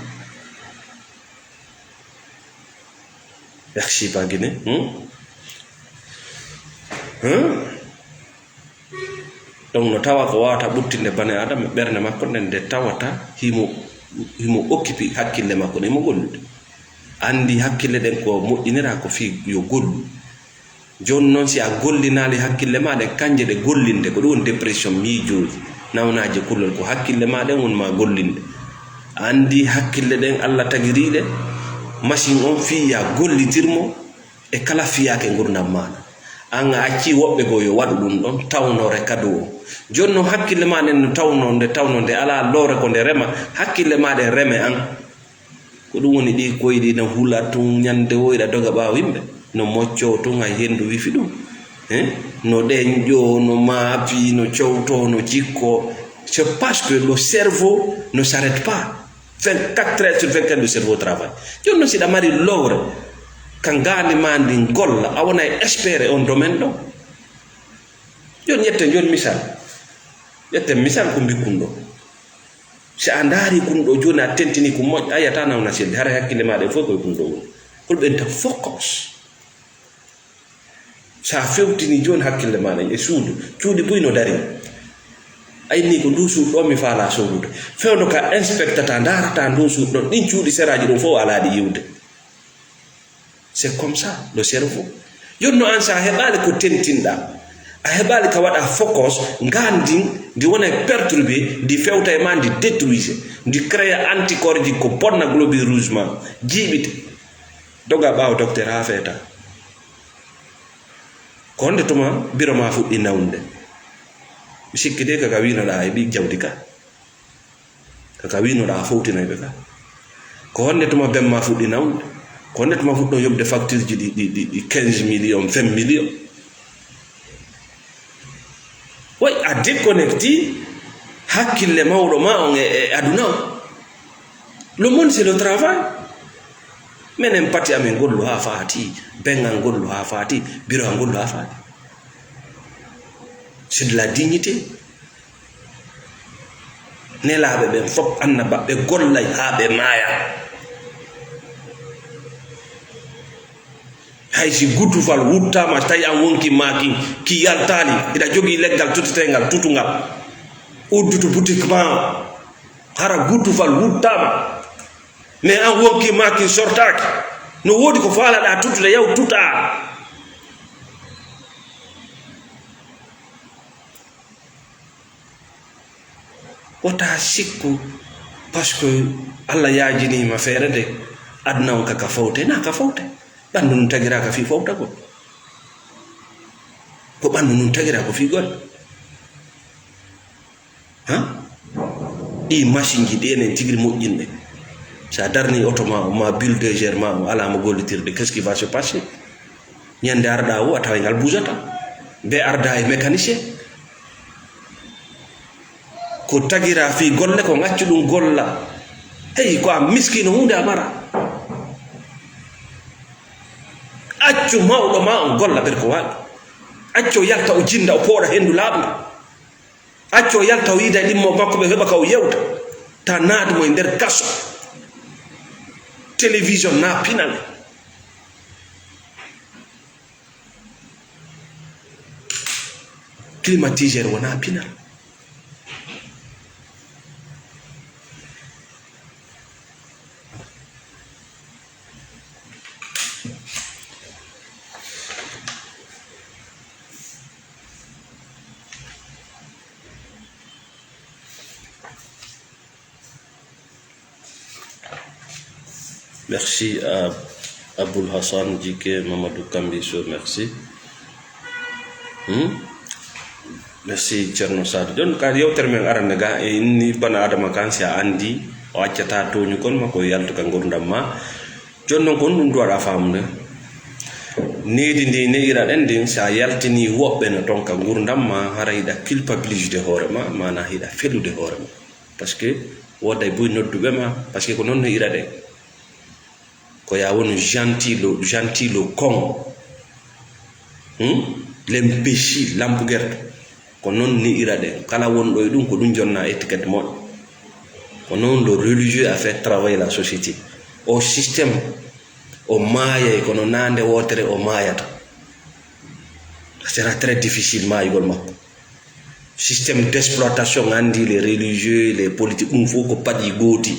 Merci, Bagine. Hmm? Hmm? Donc, no tawa ko wawata ɓuttinde bane Adama, ɓernde makko nden nde tawata himo, himo occupi hakkille makko, nden himo gollude. Andi hakkille ɗen ko moƴƴinira ko fii yo gollu. Jooni non, si a gollinaali hakkille ma ɗen, kanje ɗe gollinde, ko ɗum woni dépression, miijooji, nawnaaje kullol, ko hakkille ma ɗen woni ma gollinde. A andi hakkille ɗen Allah tagiriɗe, machine on fii ya gollitir mo, e kala fiyaake ngurndan maaɗa. An a accii woɓɓe goo yo waɗu ɗum ɗon tawnore kadu o. Jooni non hakkille ma nden no tawno nde tawno nde alaa lowre ko nde rema, hakkille ma ɗen reme an. Ko ɗum woni ɗi koyɗi no hula tun ñande woyɗa doga ɓaawo yimɓe. No moccoo tun hay hendu wifi ɗum. Eh? No ɗenƴoo, no maapi, no cowtoo, no jikkoo. C'est parce que le cerveau ne s'arrête pas. Vingt-quatre heures sur vingt-quatre, le cerveau travaille. Jooni non, si ɗa mari lowre, ka ngaandi ma ndin golla, a wona e expert e on domaine ɗon. Jooni ƴetten jooni misal. Ƴetten misal ko mbikkun ɗo. Si a ndaari kun ɗo jooni, a tentini kun moƴƴa, a yiyata nawna selli. Hara hakkille ma ɗen fof koye kun ɗo woni. Pour ɓen tan focus. So a fewtini jooni hakkille ma ɗen e suudu, cuuɗi buy no dari. A inni ko nduu suudu ɗo mi faala soodude. Fewndo ka inspectata, ndaarata nduu suudu ɗon, ɗin cuuɗi seraaji ɗon fof alaa ɗi yiwde. C'est comme ça, le cerveau. Jooni non an, so a heɓaali ko tentinɗa, a heɓaali ka waɗa focus, ngaandi ndi wona e perturbé, ndi fewta e ma, ndi détruise, ndi créa anticorps ji ko bonna globule rouge ma, jiiɓita. Doga ɓaawo docteur haa feeta. Ko honde tuma biro ma fuɗɗi nawnude? Mi sikki de kaka wiinoɗaa e ɓi jawdi ka. Kaka wiinoɗaa fowtinoyɓe ka. Ko honde tuma ben ma fuɗɗi nawnude? Ko honde tuma fuɗɗo yoɓde facture ji ɗi, ɗi, ɗi, ɗi quinze millions, vingt millions? Way a déconnecti hakkille mawɗo ma on e, e aduna on. Le monde, c'est le travail. Menen pati amen gollu haa faati, ben an gollu haa faati, biro an gollu haa faati. C'est de la dignité. Nelaaɓe ɓen fof, annabaɓe, gollay haa ɓe maaya. Hay si gutufal wuttaama, tawi an wonki maakin ki yaltaali, hiɗa jogii leggal tuteteengal, tutungal, uddutu boutique ma, hara gutufal wuttaama, mais an wonki maakin sortaaki, no woodi ko faalaɗaa tutude, yaw tutaa. Wota sikku, parce que Allah yaajiniima feere nde aduna on ka ka fowte, na ka fowte. Ɓanndu nun tagiraaka fii fowtagol. Ko ɓanndu nun tagiraa ko fii golle. Ha? Ɗi machine ji ɗi enen tigi moƴƴinɓe. So a darni oto ma o, ma bulldozer ma o, alaa mo gollitirde, qu'est-ce qui va se passer? Ñande arɗa o, a tawa ngal buusata. Be arda e mécanicien. Ko tagira fii golle kon, accu ɗum golla. Hey, ko a miskino huunde a mara. Accu mawɗo ma on golla ɓer ko waawi. Accu o yalta o jinda, o pooɗa henndu laaɓndu. Accu o yalta o yiida e ɗimmo makko ɓe heɓa ka o yewta. Ta naadu mo e nder kaso. Télévision na pinal. Climatiseur wona pinal. Merci à Aboul Hassan J K, Mamadou Kambiso, merci. Hmm? Merci, Ceerno Saadu. Jooni ka yewtere men arande ga, e inni bana Adama kan, si a anndi, o accata tooñugol ma, ko yaltu ka ngurdam ma. Jooni noon, ko ɗum duwaɗa faamude. Needi ndi ne'iraɗen ndin, si a yaltini woɓɓe no toon ka ngurdam ma, hara hiɗa culpabilisde hoore ma, maana hiɗa felude hoore ma. Parce que wooday buy nodduɓe ma, parce que ko noon ne'iraɗen. Ko ya wonu gentil, gentil con. Hmm? L'imbécile, lampugerto. Ko noon ne'iraɗen. Kala wonɗo e ɗum, ko ɗum jonna étiquette moƴƴo. Ko noon le religieux a fait travailler la société. O système, o maayay, kono naa nde wootere o maayata. Ce sera très difficile maayugol makko. Système d'exploitation, anndi les religieux, les politiques, ɗum fof ko paɗi gooti.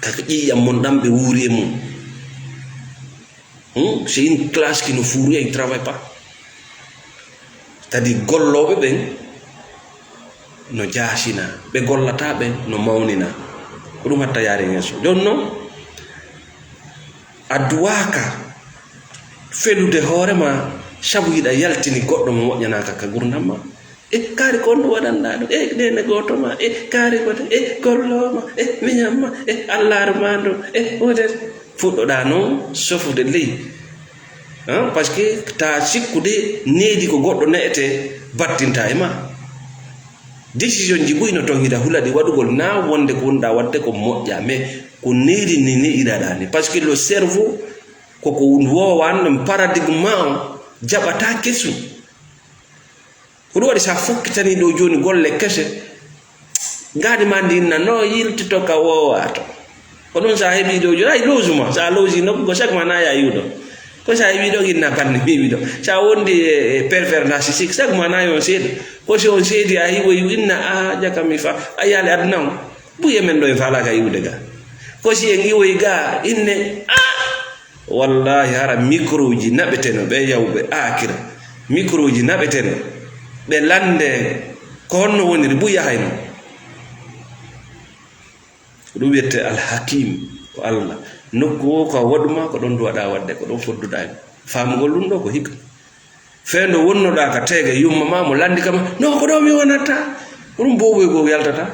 Kaka ƴiiƴam mon ɗam ɓe wuuri e mum. Hmm? C'est une classe qui ne fout rien, il ne travaille pas. C'est-à-dire gollooɓe ɓen no jaasina, ɓe gollata ɓen no mawnina. Ko ɗum hatta yaare yeeso. Jooni noon, a duwaaka felude hoore ma sabu hiɗa yaltini goɗɗo mo moƴƴanaaka ka ngurdam ma. E kaari ko on ɗum waɗanɗaa ɗum. E nene gooto ma. E kaari ko e golloo ma. E miñam ma. E allaaru ma ndu. E wudere. Fuɗɗoɗaa noon sofude ley. Hein? Parce que ta sikkude needi ko goɗɗo ne'ete battinta e ma. Décision ji buy no toon hiɗa hulaɗi waɗugol na wonde ko wonɗaa waɗde ko moƴƴa. Mais ko needi ni ne'iraɗaa ni. Parce que le cerveau koko woowan ɗum paradigme ma on jaɓata kesum. Ko ɗum waɗi sa fokkitani ɗo jooni golle kese, ngaadi ma ndi inna no yiltito ka woowato. Ko ɗum sa heɓi ɗo jooni, ay loosu ma, sa loosi nokku ko chaque ma na ya yiwɗo. Ko sa heɓi ɗo inna banni mi wiɗo. Sa wondi e, e pervers narcissique, chaque ma na yon seeɗa. Ko si on seedi a hiwoyi inna a jaka mi fa, a yaali aduna on. Buye men ɗo en faalaka yiwde ga. Ko si en iwoyi ga inne a Wallahi hara microji naɓeteno ɓe yawɓe akira. Microji naɓeteno ɓe lande ko honno woniri bu yahayno. Ko ɗum wiyete Alhakim ko Allah. Nokku o ko a waɗuma ko ɗon duwaɗa waɗde ko ɗon fodduɗa en. Faamugol ɗum ɗo ko hikka. Fee nde wonnoɗaa ka teege yumma ma mo lanndi kama no ko ɗo mi wonata. Ko ɗum booboy goo yaltata.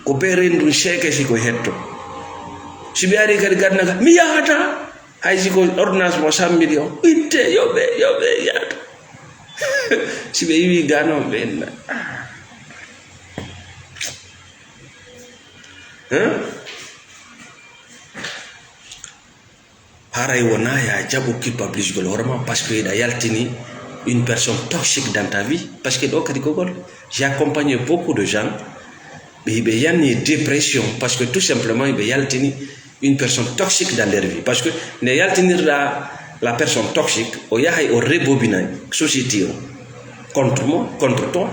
Ko ɓe renndun seeke si koye hetto. Si ɓe ari kadi gadna ka mi yahata. Hay si ko ordonnance mo cent million itte yo ɓe yo ɓe yahata. Si ɓe iwi gano ɓe enna. Hein? Haray wona ya jaɓu culpabilisgol hoore ma parce que hiɗa yaltini une personne toxique dans ta vie. Parce que ɗo kadi gogol j'ai accompagné beaucoup de gens ɓe hiɓe yanni dépression parce que tout simplement hiɓe yaltini une personne toxique dans leur vie. Parce que nde yaltinirɗa la personne toxique o yahay o rebobinay société o contre moi contre toi.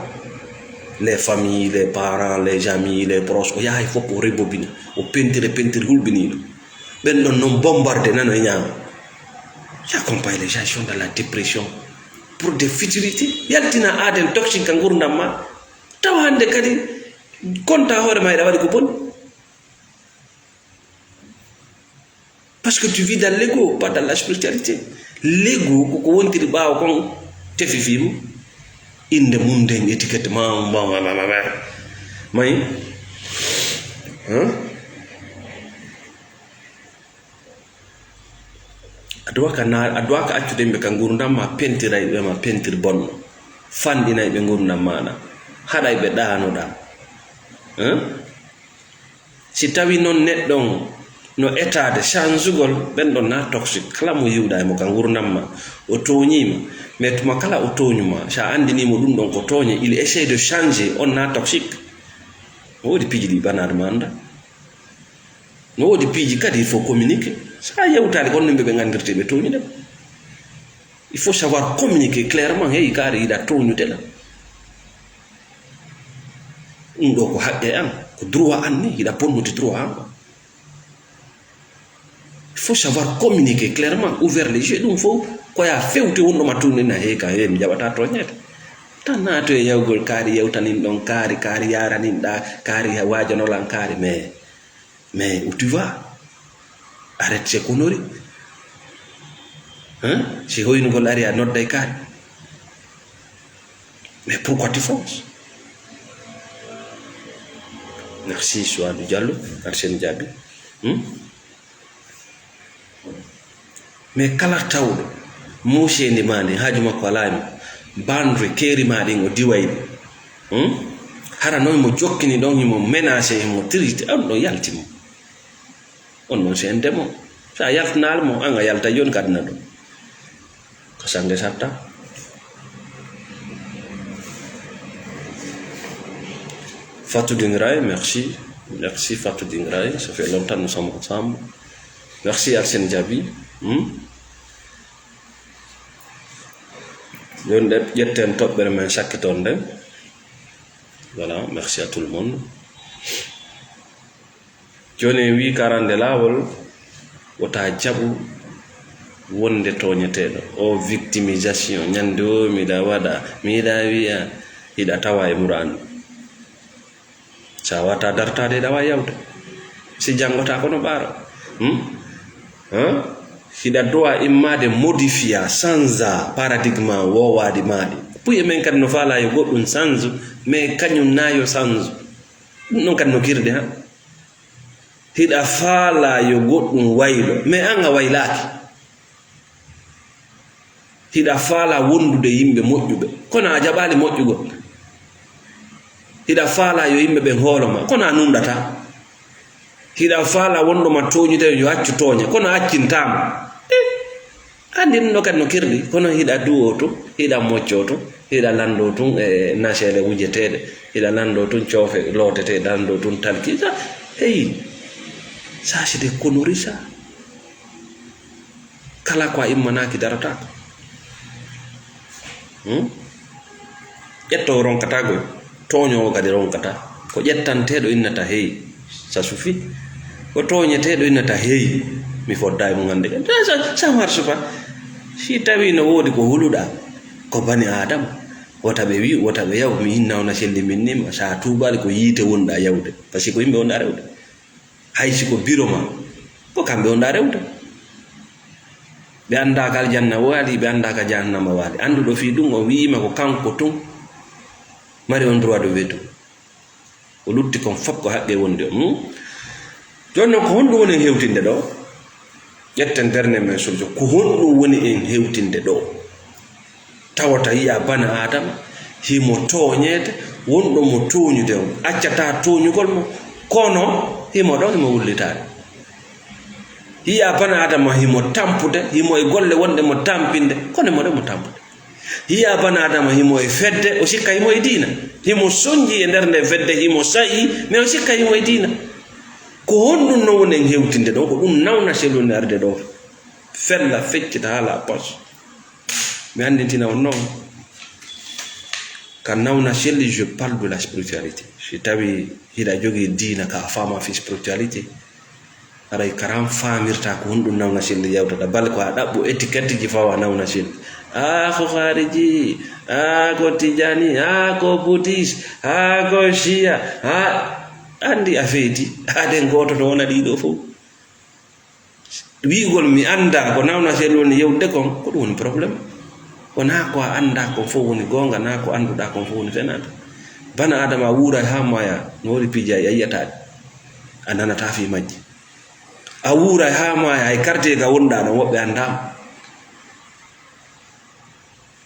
Les familles, les parents, les amis, les proches o yahay fof o rebobina. O pentire pentire hulɓiniɗo. Ɓen ɗon noon bombardé nano e ñaama. J'accompagne les gens sont dans la dépression pour des futurités. Yaltina aaden toxique ka ngurdam ma. Tawa hannde kadi konta hoore ma eɗa waɗi ko boni. Parce que tu vis dans l'ego pas dans la spiritualité. L'ego koko wontiri ɓaawo kon tefi fimo. Innde mum nden étiquette ma ma ma ma ma mayi. Hein? A duwaka na a duwaka accude yimɓe ka ngurdam ma pentiray ɓe ma pentir bonno. Fanɗinay ɓe ngurdam maɗa. Haɗay ɓe ɗaanoɗa. Hein? Si tawi noon neɗɗo on no etaade changugol ɓen ɗon na toxique kala mo yiwɗa e mo ka ngurdam ma o tooñiima. Mais tuma kala o tooñuma sa anndiniimo ɗum ɗon ko tooñe il essaye de changer on na toxique. No woodi piiji ɗi ɓanaade ma annda. No woodi piiji kadi il faut communiquer. Sa yewtaade kon yimɓe ɓe nganndirte ɓe tooñude ma. Il faut savoir communiquer clairement hey kaari yiɗa tooñude la. Ɗum ɗo ko haqqe an ko droit an ni yiɗa bonnude droit an. Il faut savoir communiquer clairement ouvert les yeux ɗum fof koya fewte wonɗo ma tooñude na hey ka hey mi jaɓata tooñeede. Tan naato e yawgol kaari yewtanin ɗon kaari kaari yaranin ɗa kaari waajanolan kaari mais mais où tu vas? Arrête ces conneries. Hein? Si hoynugol ari a nodday kaari. Mais pourquoi tu fonces? Merci Souadou Diallo, Arsène Diaby. Hmm? Mais kala tawɗo muuseendi ma ndi, haaju makko alaa e mum, banndre keeri ma ɗin o diway ɗi. Hmm? Hara noon mo jokkini ɗon, himo menacé, himo tiriti, on ɗon yalti mo. On ɗon se en demo. Sa yaltinaali mo, an a yalta jooni kadina ɗon. Ko sannge satta. Fatou Dingray, merci. Merci Fatou Dingray. Ça fait longtemps nous sommes ensemble. Merci Arsène Diaby. Hmm? Jooni ɗe ƴetten toɓɓere men sakkiton nde. Voilà, merci à tout le monde. Jooni en wii karande laawol, wota jaɓu wonde tooñeteeɗo. O victimisation, ñande o miɗa waɗa, miɗa wiya, hiɗa tawa e muraani. Sa wata dartaade, hiɗa waawi yawde. Si janngota kono ɓaaro. Hmm? Hein? Hiɗa dowa immaade modifiya, sanza paradigme woowaadi maaɗi. Puye men kadi no faala yo goɗɗum sanzu, mais kañum na yo sanzu. Ɗum ɗon kadi no kirde, ha? Hiɗa faala yo goɗɗum waylo, mais an a waylaaki. Hiɗa faala wondude yimɓe moƴƴuɓe, kono a jaɓaali moƴƴugol. Hiɗa faala yo yimɓe ɓen hoolo ma, kono a nunɗataa. Hiɗa faala wonɗo ma tooñude yo accu tooña, kono a accintaama. Eh, anndi ɗum ɗo kadi no kirɗi, kono hiɗa duwoo tun, hiɗa moccoo tun, hiɗa lanndoo tun e naseele wujeteeɗe, hiɗa lanndoo tun coofe looteteeɗe, lanndoo tun talki. Sa, hey, ça c'est des conneries ça. Kala ko a immanaaki darataako. Hmm? Ƴettoowo ronkata goy, tooñoowo kadi ronkata. Ko ƴettanteeɗo innata hey, ça suffit. Ko tooñeteeɗo innata hey, mi fodda e mum hannde. Ça, ça marche pas. Si tawi no woodi ko huluɗaa, ko bani Aadama, wota ɓe wi'u, wota ɓe yahu, mi inna on a selli min nima. Sa tuubaali ko yiite wonɗaa yawde. Parce que ko yimɓe wonɗaa rewde. Hay si ko biro ma, ko kamɓe wonɗaa rewde. Ɓe anndaa ka aljanna waali, ɓe anndaa ka jahannama waali. Annduɗo fii ɗum, o wi'ima ko kanko tun mari on droit de veto. Ko lutti kon fof ko haqqe wondi on. Hmm? Jooni non, ko honɗum woni en hewtinde ɗo? Ƴetten dernier men solution. Ko honɗum woni en hewtinde ɗo? Tawata yi'a bana Aadama, himo tooñeede, wonɗo mo tooñude on, accataa tooñugol mo, kono himo ɗon, himo wullitaade. Yi'a bana Aadama, himo tampude, himo e golle wonɗe mo tampinde, kono himo ɗon mo tampude. Yi'a bana Aadama, himo e fedde, o sikka himo e diina. Himo sonji e nder nde fedde, himo sa'i, mais o sikka himo e diina. Ko honɗum non woni en hewtinde ɗo? Ko ɗum nawna sel woni arde ɗo. Fella, feccita, haala a pos. Mi anndintina on non, ka nawna selli, je parle de la spiritualité. Si tawi hiɗa jogii diina ka a faama fi spiritualité, haray karan faamirta ko honɗum nawna selli yawtata. Bal ko a ɗaɓɓu étiquette ji fawa nawna selli. A ko khariji, a ko tijani, a ko bouddhiste, a ko shia, a anndi a feeti. Aden gooto no wona ɗiɗo fof. Wi'ugol mi anndaa ko nawna sel woni yewtude kon, ko ɗum woni problème. Wonaa ko a anndaa kon fof woni goonga, naa ko annduɗaa kon fof woni fenaande. Bana Aadama, a wuuray haa maaya, no woni piiji a yi'ataa ɗi, a nanataa fii majji. A wuuray haa maaya, hay quartier ga wonɗaa ɗon, woɓɓe anndaama.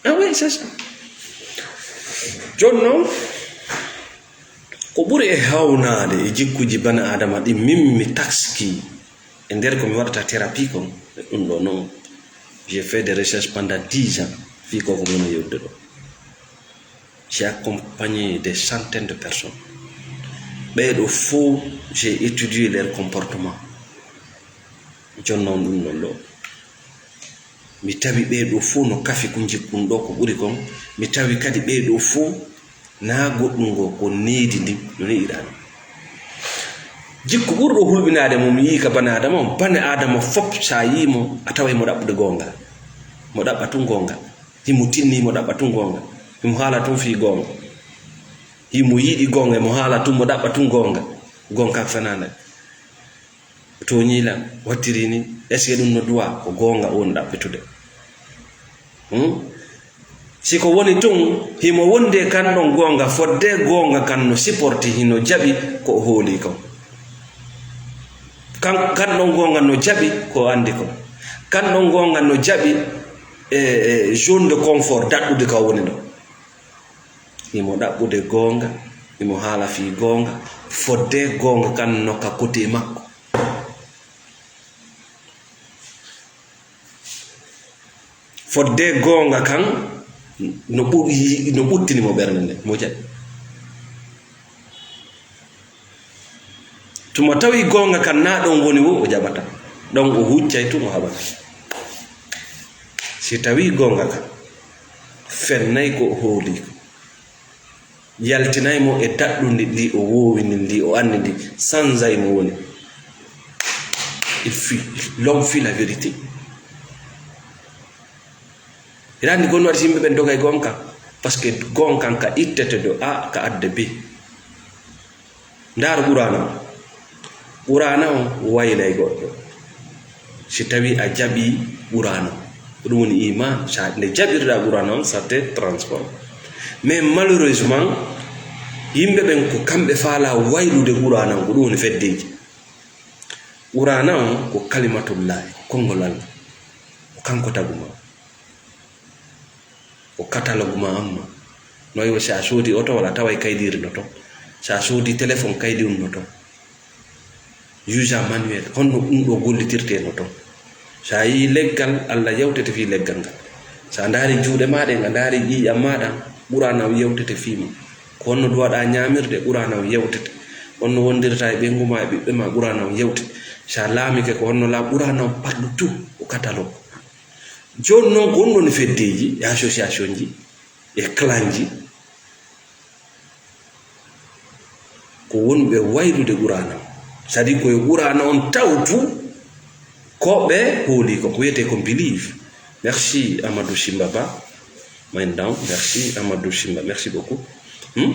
Ah oui, c'est ça. Jooni non, ko ɓuri e hawnaade e jikkuuji bana Aadama ɗi min mi taski e nder ko mi waɗata thérapie kon, e ɗum ɗo non, j'ai fait des recherches pendant dix ans fii ko ko mona yewtude ɗo. J'ai accompagné des centaines de personnes. Ɓee ɗo fof, j'ai étudié leur comportement. Jooni non ɗum ɗon ɗo. Mi tawi ɓee ɗo fof no kafi ko njikkun ɗo ko ɓuri kon. Mi tawi kadi ɓee ɗo fof naa goɗɗun ngo ko needi ndin no neɗiraa ɗum. Jikku ɓurɗo hulɓinaade mo mi yii ka bana Aadama on, bana Aadama fof sa yii mo, a taway mo ɗaɓɓude goonga. Mo ɗaɓɓa tun goonga. Himo tinni, himo ɗaɓɓa tun goonga. Himo haala tun fii goonga. Himo yiɗi goonga, himo haala tun, mo ɗaɓɓa tun goonga. Goonga ko fenaande. Tooñii lan, wattiri ni, est-ce que ɗum no duwaa? Ko goonga on ɗaɓɓitude. Hmm? Si ko woni tun, himo wondi e kan ɗon goonga, fodde goonga kan no supporti, hino jaɓi ko o hooli kon. Kan, kan ɗon goonga no jaɓi ko o andi kon. Kan ɗon goonga no jaɓi, e, e, zone de confort daɗɗude ka o woni ɗon. Himo ɗaɓɓude goonga, himo haala fii goonga, fodde goonga kan no ka côté makko. Fodde goonga kan no ɓuri, no ɓuttini mo ɓernde nden, mo jaɓi. Tuma tawi goonga kan naa ɗon woni wo o jaɓata, ɗon o huccay tun o haɓata. Si tawi goonga kan fennay ko o hooli ko, yaltinay mo e daɗɗundi ndi o woowini, ndi o anndi ndi, sanzay mo woni. Il fuit, l'homme fuit la vérité. Hiɗa anndi ko ɗun waɗi si yimɓe ɓen dogay goonga kan? Parce que goonga kan ka ittete ɗo A, ka adda B. Ndaar Qur'aana on. Qur'aana on waylay goɗɗo. Si tawi a jaɓi Qur'aana on, ko ɗun woni iman. Sa nde jaɓirɗa Qur'aana on, ça te transforme. Mais malheureusement, yimɓe ɓen ko kamɓe faala waylude Qur'aana on, ko ɗun woni feddeeji. Qur'aana on ko kalimatullahi, ko konngol Allah. Ko kanko tagu ma. Ko catalogue ma amma. No yo si a soodi oto wala taway kaydiiri no ton. Si a soodi téléphone kaydi un no ton. User manuel, honno ɗun ɗoo gollitirtee no ton. Si a yi'ii leggal, Allah yewtete fii leggal ngal. Si a ndaari juuɗe maa ɗen, a ndaari ƴiiƴan maa ɗan, Qur'aana on yewtete fii mun. Ko honno duwaɗaa ñaamirde, Qur'aana on yewtete. Honno wondirtaa e ɓeyngu maa e ɓiɓɓe maa, Qur'aana on yewtete. Si a laamike ko honno laa, Qur'aana on partout, ko catalogue. Jooni non, ko honno woni feddeeji e association ji e clan ji? Ko wonɓe waylude Qur'aana on. C'est-à-dire ko e Qur'aana on tawtu ko ɓe hooli ko, ko wiyetee ko believe. Merci Amadou Simba Ba. Main down. Merci Amadou Simba. Merci beaucoup. Hmm?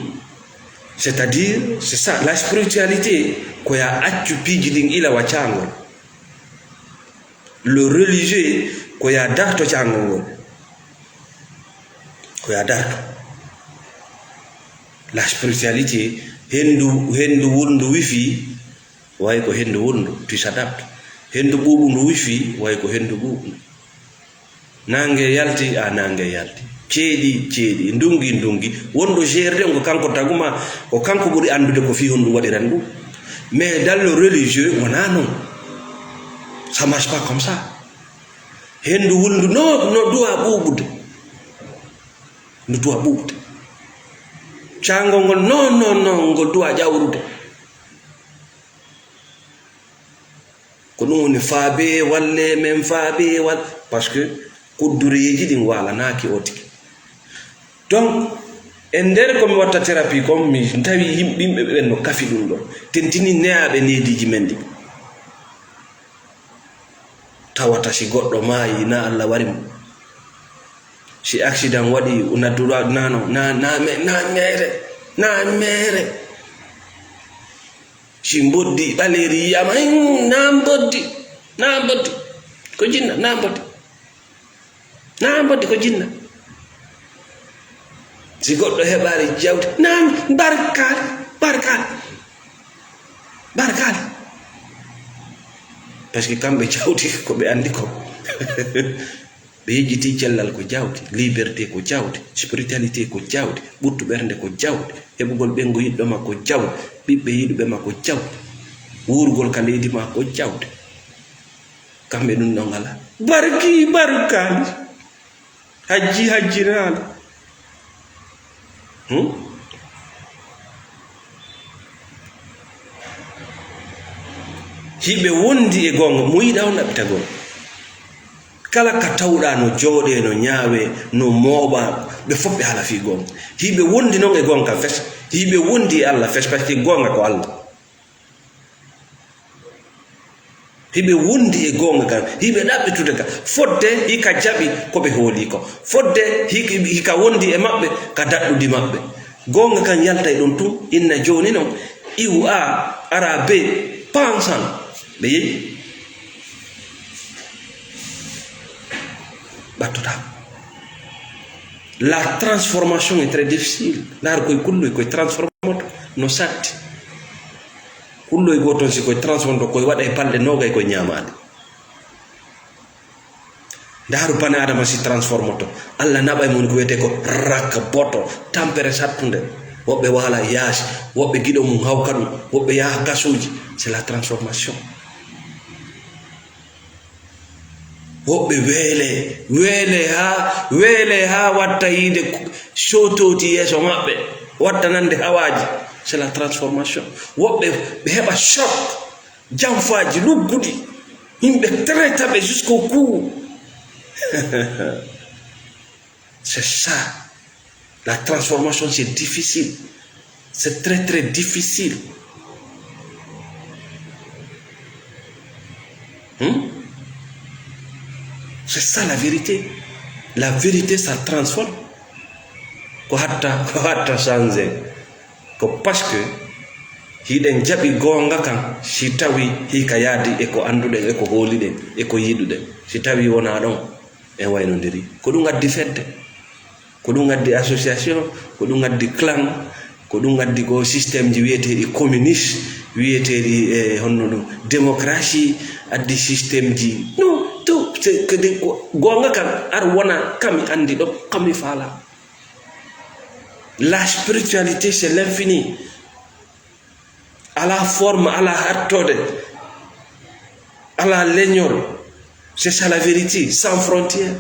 C'est-à-dire, c'est ça. La spiritualité, ko ya accu piiji ɗin ila wa caangol. Le religieux, ko ya darto caangol ngol. Ko ya darto. La spiritualité, hendu, hendu wulndu wifi, way ko hendu wulndu, tu s'adaptes. Hendu ɓuuɓundu wifi, way ko hendu ɓuuɓundu. Naange yalti, a naange yalti. Ceeɗi, ceeɗi. Ndungi, ndungi. Wonɗo gérde on ko kanko taguma, ko kanko ɓuri anndude ko fii honɗum waɗiran ɗum. Mais dans le religieux, wonaa non. Ça marche pas comme ça. Hendu wulndu, no, no duwa ɓuuɓude. No duwa ɓuuɓude. Caangol ngol, non, non, non, ngol duwa ƴawrude. Ko ɗum woni faabee, wallee men faabee, wal-, parce que kuddureeji ɗin waalanaaki o tigi. Donc, e nder ko mi watta thérapie kon, mi tawi yimɓe, yimɓe ɓen no kafi ɗum ɗo. Tentini neyaaɓe neediiji men ɗi. Tawata si goɗɗo maayi, na Allah wari mo. Si accident waɗi, una duwa nano, na, na me-, na meere, na meere. Si mboddi ɓaleeri yiyama, "Hin, na mboddi, na mboddi, ko jinna, na mboddi, na mboddi, ko jinna." Si goɗɗo heɓaali jawdi, "Na barkaali, barkaali, barkaali." Parce que kamɓe jawdi ko ɓe anndi ko. Ɓe yejjitii cellal ko jawdi, liberté ko jawdi, spiritualité ko jawdi, ɓuttu ɓernde ko jawdi, heɓugol ɓeyngu yiɗɗo ma ko jawdi, ɓiɓɓe yiɗuɓe ma ko jawdi, wuurgol ka leydi ma ko jawdi. Kamɓe ɗum ɗon alaa. Barki barkaali. Hajji hajjiraali. Hmm? Hiɓe wondi e goonga, mo yiɗa on ɗaɓɓita goonga. Kala ka tawɗaa no jooɗee, no ñaawee, no mooɓaa, ɓe fof ɓe haala fii goonga. Hiɓe wondi non e goonga fes, hiɓe wondi e Allah fes, parce que goonga ko Allah. Hiɓe wondi e goonga kan, hiɓe ɗaɓɓitude ka, fodde hika jaɓi ko ɓe hooli ko, fodde hik-, hika wondi e maɓɓe ka daɗɗudi maɓɓe. Goonga kan yaltay ɗon tun, inna jooni non, iwu A, ara B, pansan, ɓe yehi. Ɓattotaako. La transformation est très difficile. Ndaaru koye kulloy koye transformoto no satti. Kulloy goo toon si koye transformoto koye waɗa e balɗe noogay koye ñaamaade. Ndaaru bani Adama si transformoto. Allah naɓa e mum ko wiyetee ko rakboto, tampere sattunde. Woɓɓe waala yaasi, woɓɓe giɗo mum hawka ɗum, woɓɓe yaha gasuuji. C'est la transformation. Woɓɓe weele, weele haa, weele haa watta yiide sootooti yeeso maɓɓe, watta nande hawaaji. C'est la transformation. Woɓɓe ɓe heɓa choc, janfaaji lugguɗi, yimɓe traita ɓe jusqu'au cou. C'est ça. La transformation, c'est difficile. C'est très, très difficile. Hmm? C'est ça la vérité. La vérité, ça transforme. Ko hatta, ko hatta changer. Ko parce que hiɗen jaɓi goonga kan, si tawi hika yaadi e ko annduɗen, e ko hooliɗen, e ko yiɗuɗen. Si tawi wonaa ɗon, en waynondiri. Ko ɗum addi fedde. Ko ɗum addi association, ko ɗum addi clan, ko ɗum addi ko système ji wiyeteeɗi communiste, wiyeteeɗi, e honno ɗum, démocratie, addi système ji. Non, to, c'est que de, ko, goonga kan, ar wona kami anndi ɗo, kami faala. La spiritualité, c'est l'infini. Alaa forme, alaa hattode, alaa leñol. C'est ça la vérité, sans frontière.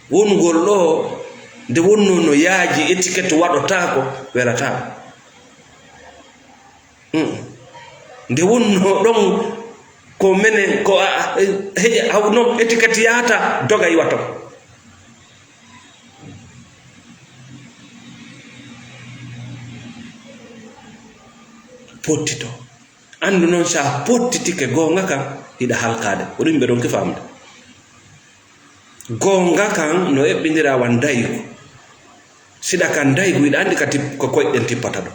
Wonugol ɗo, nde wonnoo no yaaji, étiquette waɗotaako, welataa. Hmm. Nde wonnoo ɗon, ko menen, ko a, a, he, haw-, non, étiquette yaata, doga iwa ton. Pottito. Anndu noon, so a pottitike goonga kan, hiɗa halkaade. Ko ɗum ɓe ɗon ki faamde. Goonga kan no eɓɓindira wa ndaygu. Siɗa kan ndaygu, hiɗa anndi ka tip-, ko koyɗe ɗen tippata ɗo.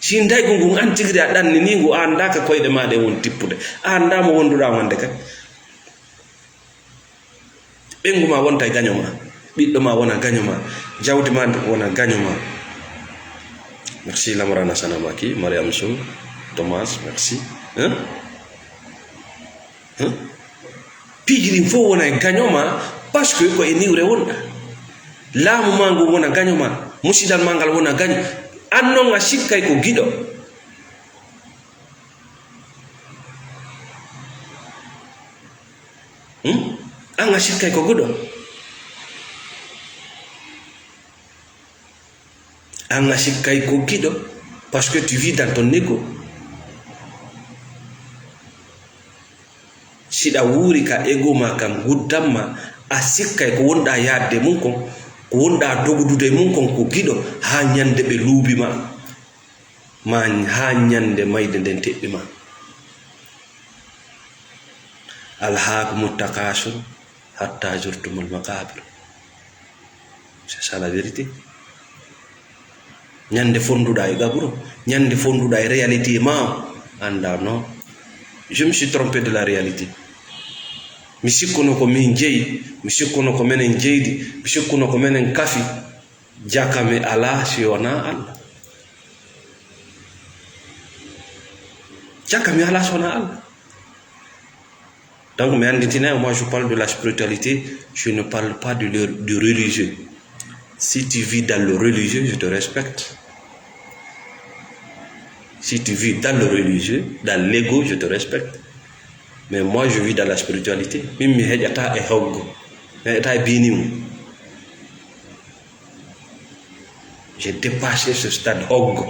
Si ndaygu ngun an tigiri a ɗannini ngu, a anndaa ka koyɗe maa ɗen woni tippude. A anndaa mo wonduɗaa wonde kadi. Ɓeyngu ma wonta e gaño ma. Ɓiɗɗo ma wona gaño ma. Jawdi ma wona gaño ma. Merci, Lamorana Sanamaki, Mariam Sow, Thomas, merci. Hein? Hein? Piiji ɗin fof wona e gaño ma, parce que ko e niwre wonɗa. Laamu ma ngu wona gaño ma, musidal ma ngal wona gaño. An non a sikkay ko giɗo. Hmm? An a sikkay ko giɗo. An a sikkay ko giɗo, parce que tu vis dans ton ego. Siɗa wuuri ka ego ma kan guddamma, a sikkay ko wonɗa yaadde mum kon, ko wonɗa dogudude mum kon ko giɗo, haa ñande ɓe luubi ma, ma haa ñande mayde nden teɓɓi ma. Alhaakumu takaasur hatta zurtumul maqabir. C'est ça la vérité. Ñande fonduɗa e gaburo, ñande fonduɗa e réalité ma, anda non. Je me suis trompé de la réalité. Mi sikkuno ko min jeyi, mi sikkuno ko menen jeydi, mi sikkuno ko menen kafi. Jakami ala si wona Allah. Jakami ala si wona Allah. Donc, mi annditine, moi je parle de la spiritualité, je ne parle pas de le, du religieux. Si tu vis dans le religieux, je te respecte. Si tu vis dans le religieux, dans l'ego, je te respecte. Mais moi, je vis dans la spiritualité. Min mi heƴata e hoggo. Mi heƴata e binimu. J'ai dépassé ce stade hoggo.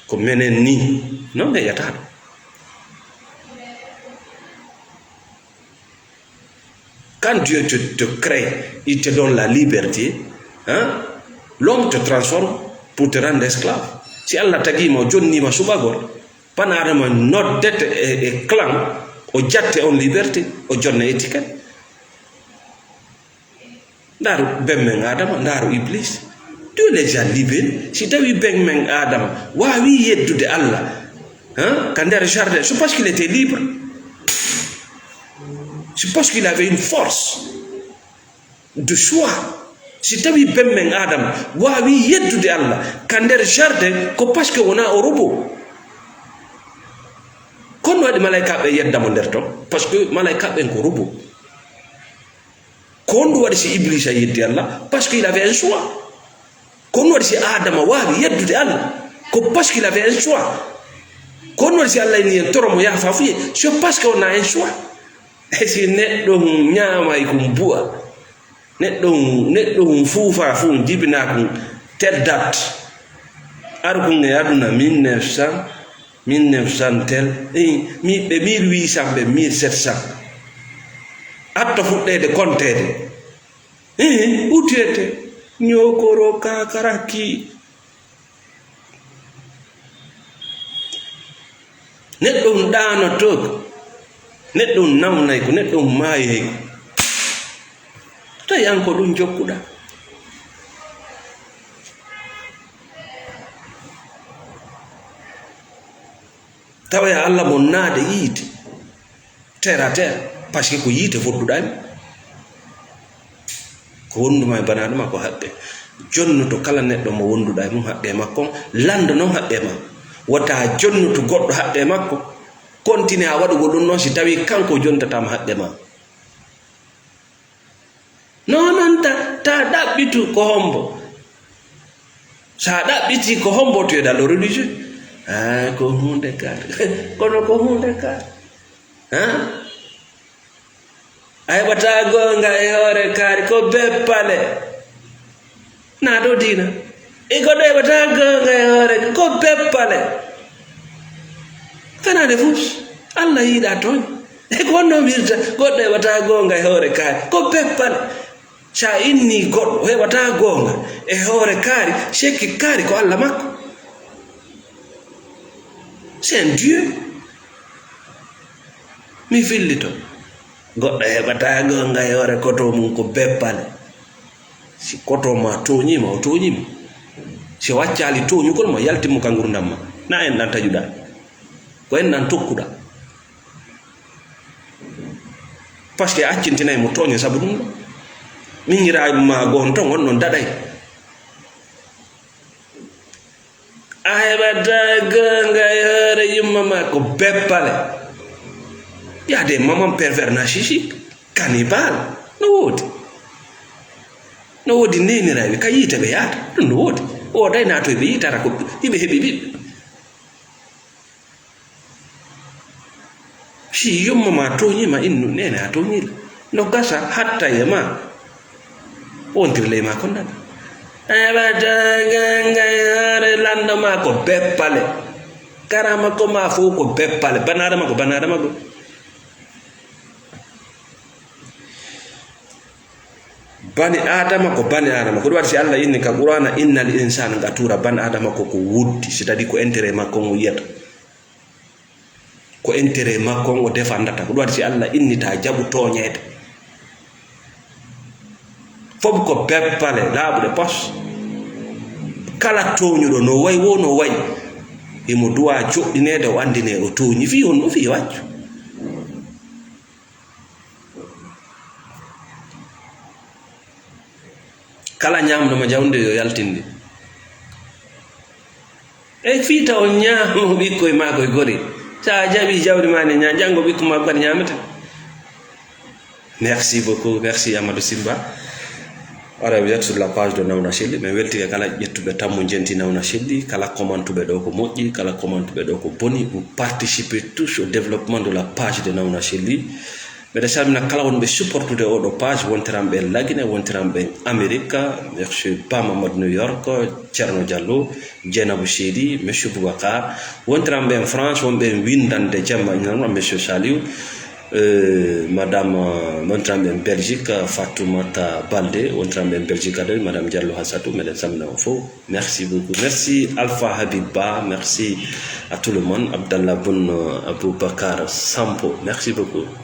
Ko menen ni. Non, mi heƴata ɗum. Quand Dieu te, te crée, il te donne la liberté, hein? L'homme te transforme pour te rendre esclave. Si Allah tagima, o jonnima suɓagol, bani Adama noddete e, e clan, o jatte on liberté, o jonna étiquette. Ndaaru ben men Adama, ndaaru Iblis. Dieu les a libérés. Si tawi ben men Adama waawi yeddude Allah, hein, ka nder jardin, c'est parce qu'il était libre. C'est parce qu'il avait une force. De choix. Si tawi bemmen Adama waawi yeddude Allah ka nder jardin, ko parce que wonaa o robot. Ko honno waɗi malaykaaɓe yedda mo nder ton? Parce que malaykaaɓe ɓen ko robot. Ko honɗum waɗi si Iblisa yeddi Allah? Parce que il avait un choix. Ko honɗum waɗi si Adama waawi yeddude Allah? Ko parce qu'il avait un choix. Ko honɗum waɗi si Allah inni en toro mo yaafafuye? C'est parce que on a un choix. E si neɗɗo hun ñaamay kun bu'a, neɗɗo hun, neɗɗo hun fuufa fuu jibina kun telle date. Ar kun e aduna mille neuf cents, mille neuf cents tel, eh, mi, ɓe mille huit cents, ɓe mille sept cents. Atto fuɗɗeede konteede. Eh, utete. Ñookoro kakaraki. Neɗɗo on ɗaanoto ko, neɗɗo on nawnay ko, neɗɗo on maayay ko. Tawi an ko ɗum jokkuɗaa. Tawa ya Allah mo naade yiide. Terre à terre, parce que ko yiite fodduɗaa mi. Ko wondumaa e banaaɗo maa ko haqqe. Jonnoto kala neɗɗo mo wonduɗaa e mum haqqe makko, lanndo noon haqqe maa. Wota jonnotu goɗɗo haqqe makko, continue a waɗugol ɗum noon si tawii kanko o jontataa ma haqqe maa. Non, non, ta, ta ɗaɓɓitu ko hombo. Sa ɗaɓɓiti ko hombo, tu es dans le religieux. Ah, ko hunde kar. Kono ko hunde kar. Hein? A heɓataa goonga e hoore kaari, ko beppale. Na dow diina. E goɗɗo heɓataa goonga e hoore, ko beppale. Fanaande fus. Allah yiɗaa tooñ. E ko honno wirta, goɗɗo heɓataa goonga e hoore kaari, ko beppale. Sa inni goɗɗo heɓataa goonga e hoore kaari, sekki kaari ko Allah makko. C'est un Dieu. Mi fillito. Goɗɗo heɓataa goonga e hoore koto mum ko beppale. Si koto ma tooñiima, o tooñiima. Si waccaali tooñugol ma, yaltin mo ka ngurdam ma. Na en ɗan taƴuɗaa. Ko en ɗan tokkuɗaa. Parce que a accintinay mo tooñe sabu ɗum ɗo. Miñiraaɓe ma goo on ton, on ɗon daɗay. A heɓataa goonga e hoore yumma ma ko beppale. Yaade maman pervers narcissique, cannibale. No woodi. No woodi neeniraaɓe, ka yiite ɓe yahata. Ɗum no woodi. O day naatoy ɓe yiitata ko hiɓe heɓi ɓiɓɓe. Si yumma ma tooñii ma innu, neene a tooñii la. No gasa hatta e ma. Wontiri ley ma kon nana. Heɓata ganga e hoore lanndo ma ko beppale. Karama ko ma fof ko beppale. Banaadama ko banaadama ko. Bani Adama ko bani Adama. Ko ɗum waɗi si Allah inni ka Qur'ana, "Innal insana qatuura." Bani Adama ko ko wuddi, c'est-à-dire ko intérêt makko on o yiyata. Ko intérêt makko on o defandata. Ko ɗum waɗi si Allah inni ta jaɓu tooñeede. Fof ko beppale laaɓuɗe pos. Kala tooñuɗo no wayi wo no wayi. Himo duwa joɗɗineede o anndine o tooñi. Fii on ɗum fii waccu. Kala ñaamɗo mo jawdi yo yaltin ndi. E fii taw ñaamo ɓikkoy maa koy gori. Sa a jaɓi jawdi maa ndi ñaa, janngo ɓikkoy maa kadi ñaamete. Merci beaucoup, merci Amadou Simba. Ara, vous êtes sur la page de Nawna Shelly. Min weltike kala ƴettuɓe tammu jenti Nawna Shelly, kala commentuɓe ɗo ko moƴƴi, kala commentuɓe ɗo ko boni. Vous participez tous au développement de la page de Nawna Shelly. Mbeɗa salmina kala wonɓe supportude oɗo page, wontiranɓe Lagine, wontiranɓe Amérique, monsieur Ba Mamadou New York, Thierno Diallo, Dieynaba Seydi, monsieur Boubacar, wontiranɓe France, wonɓe windande jamma, monsieur Saliou, euh, madame, euh, wontiranɓe Belgique, Fatoumata Baldé, wontiranɓe Belgique kadi, madame Diallo Hassatou, meɗen salmina on fof. Merci beaucoup. Merci Alpha Habib Ba, merci à tout le monde, Abdallah Boun, euh, Aboubacar Sampo, merci beaucoup.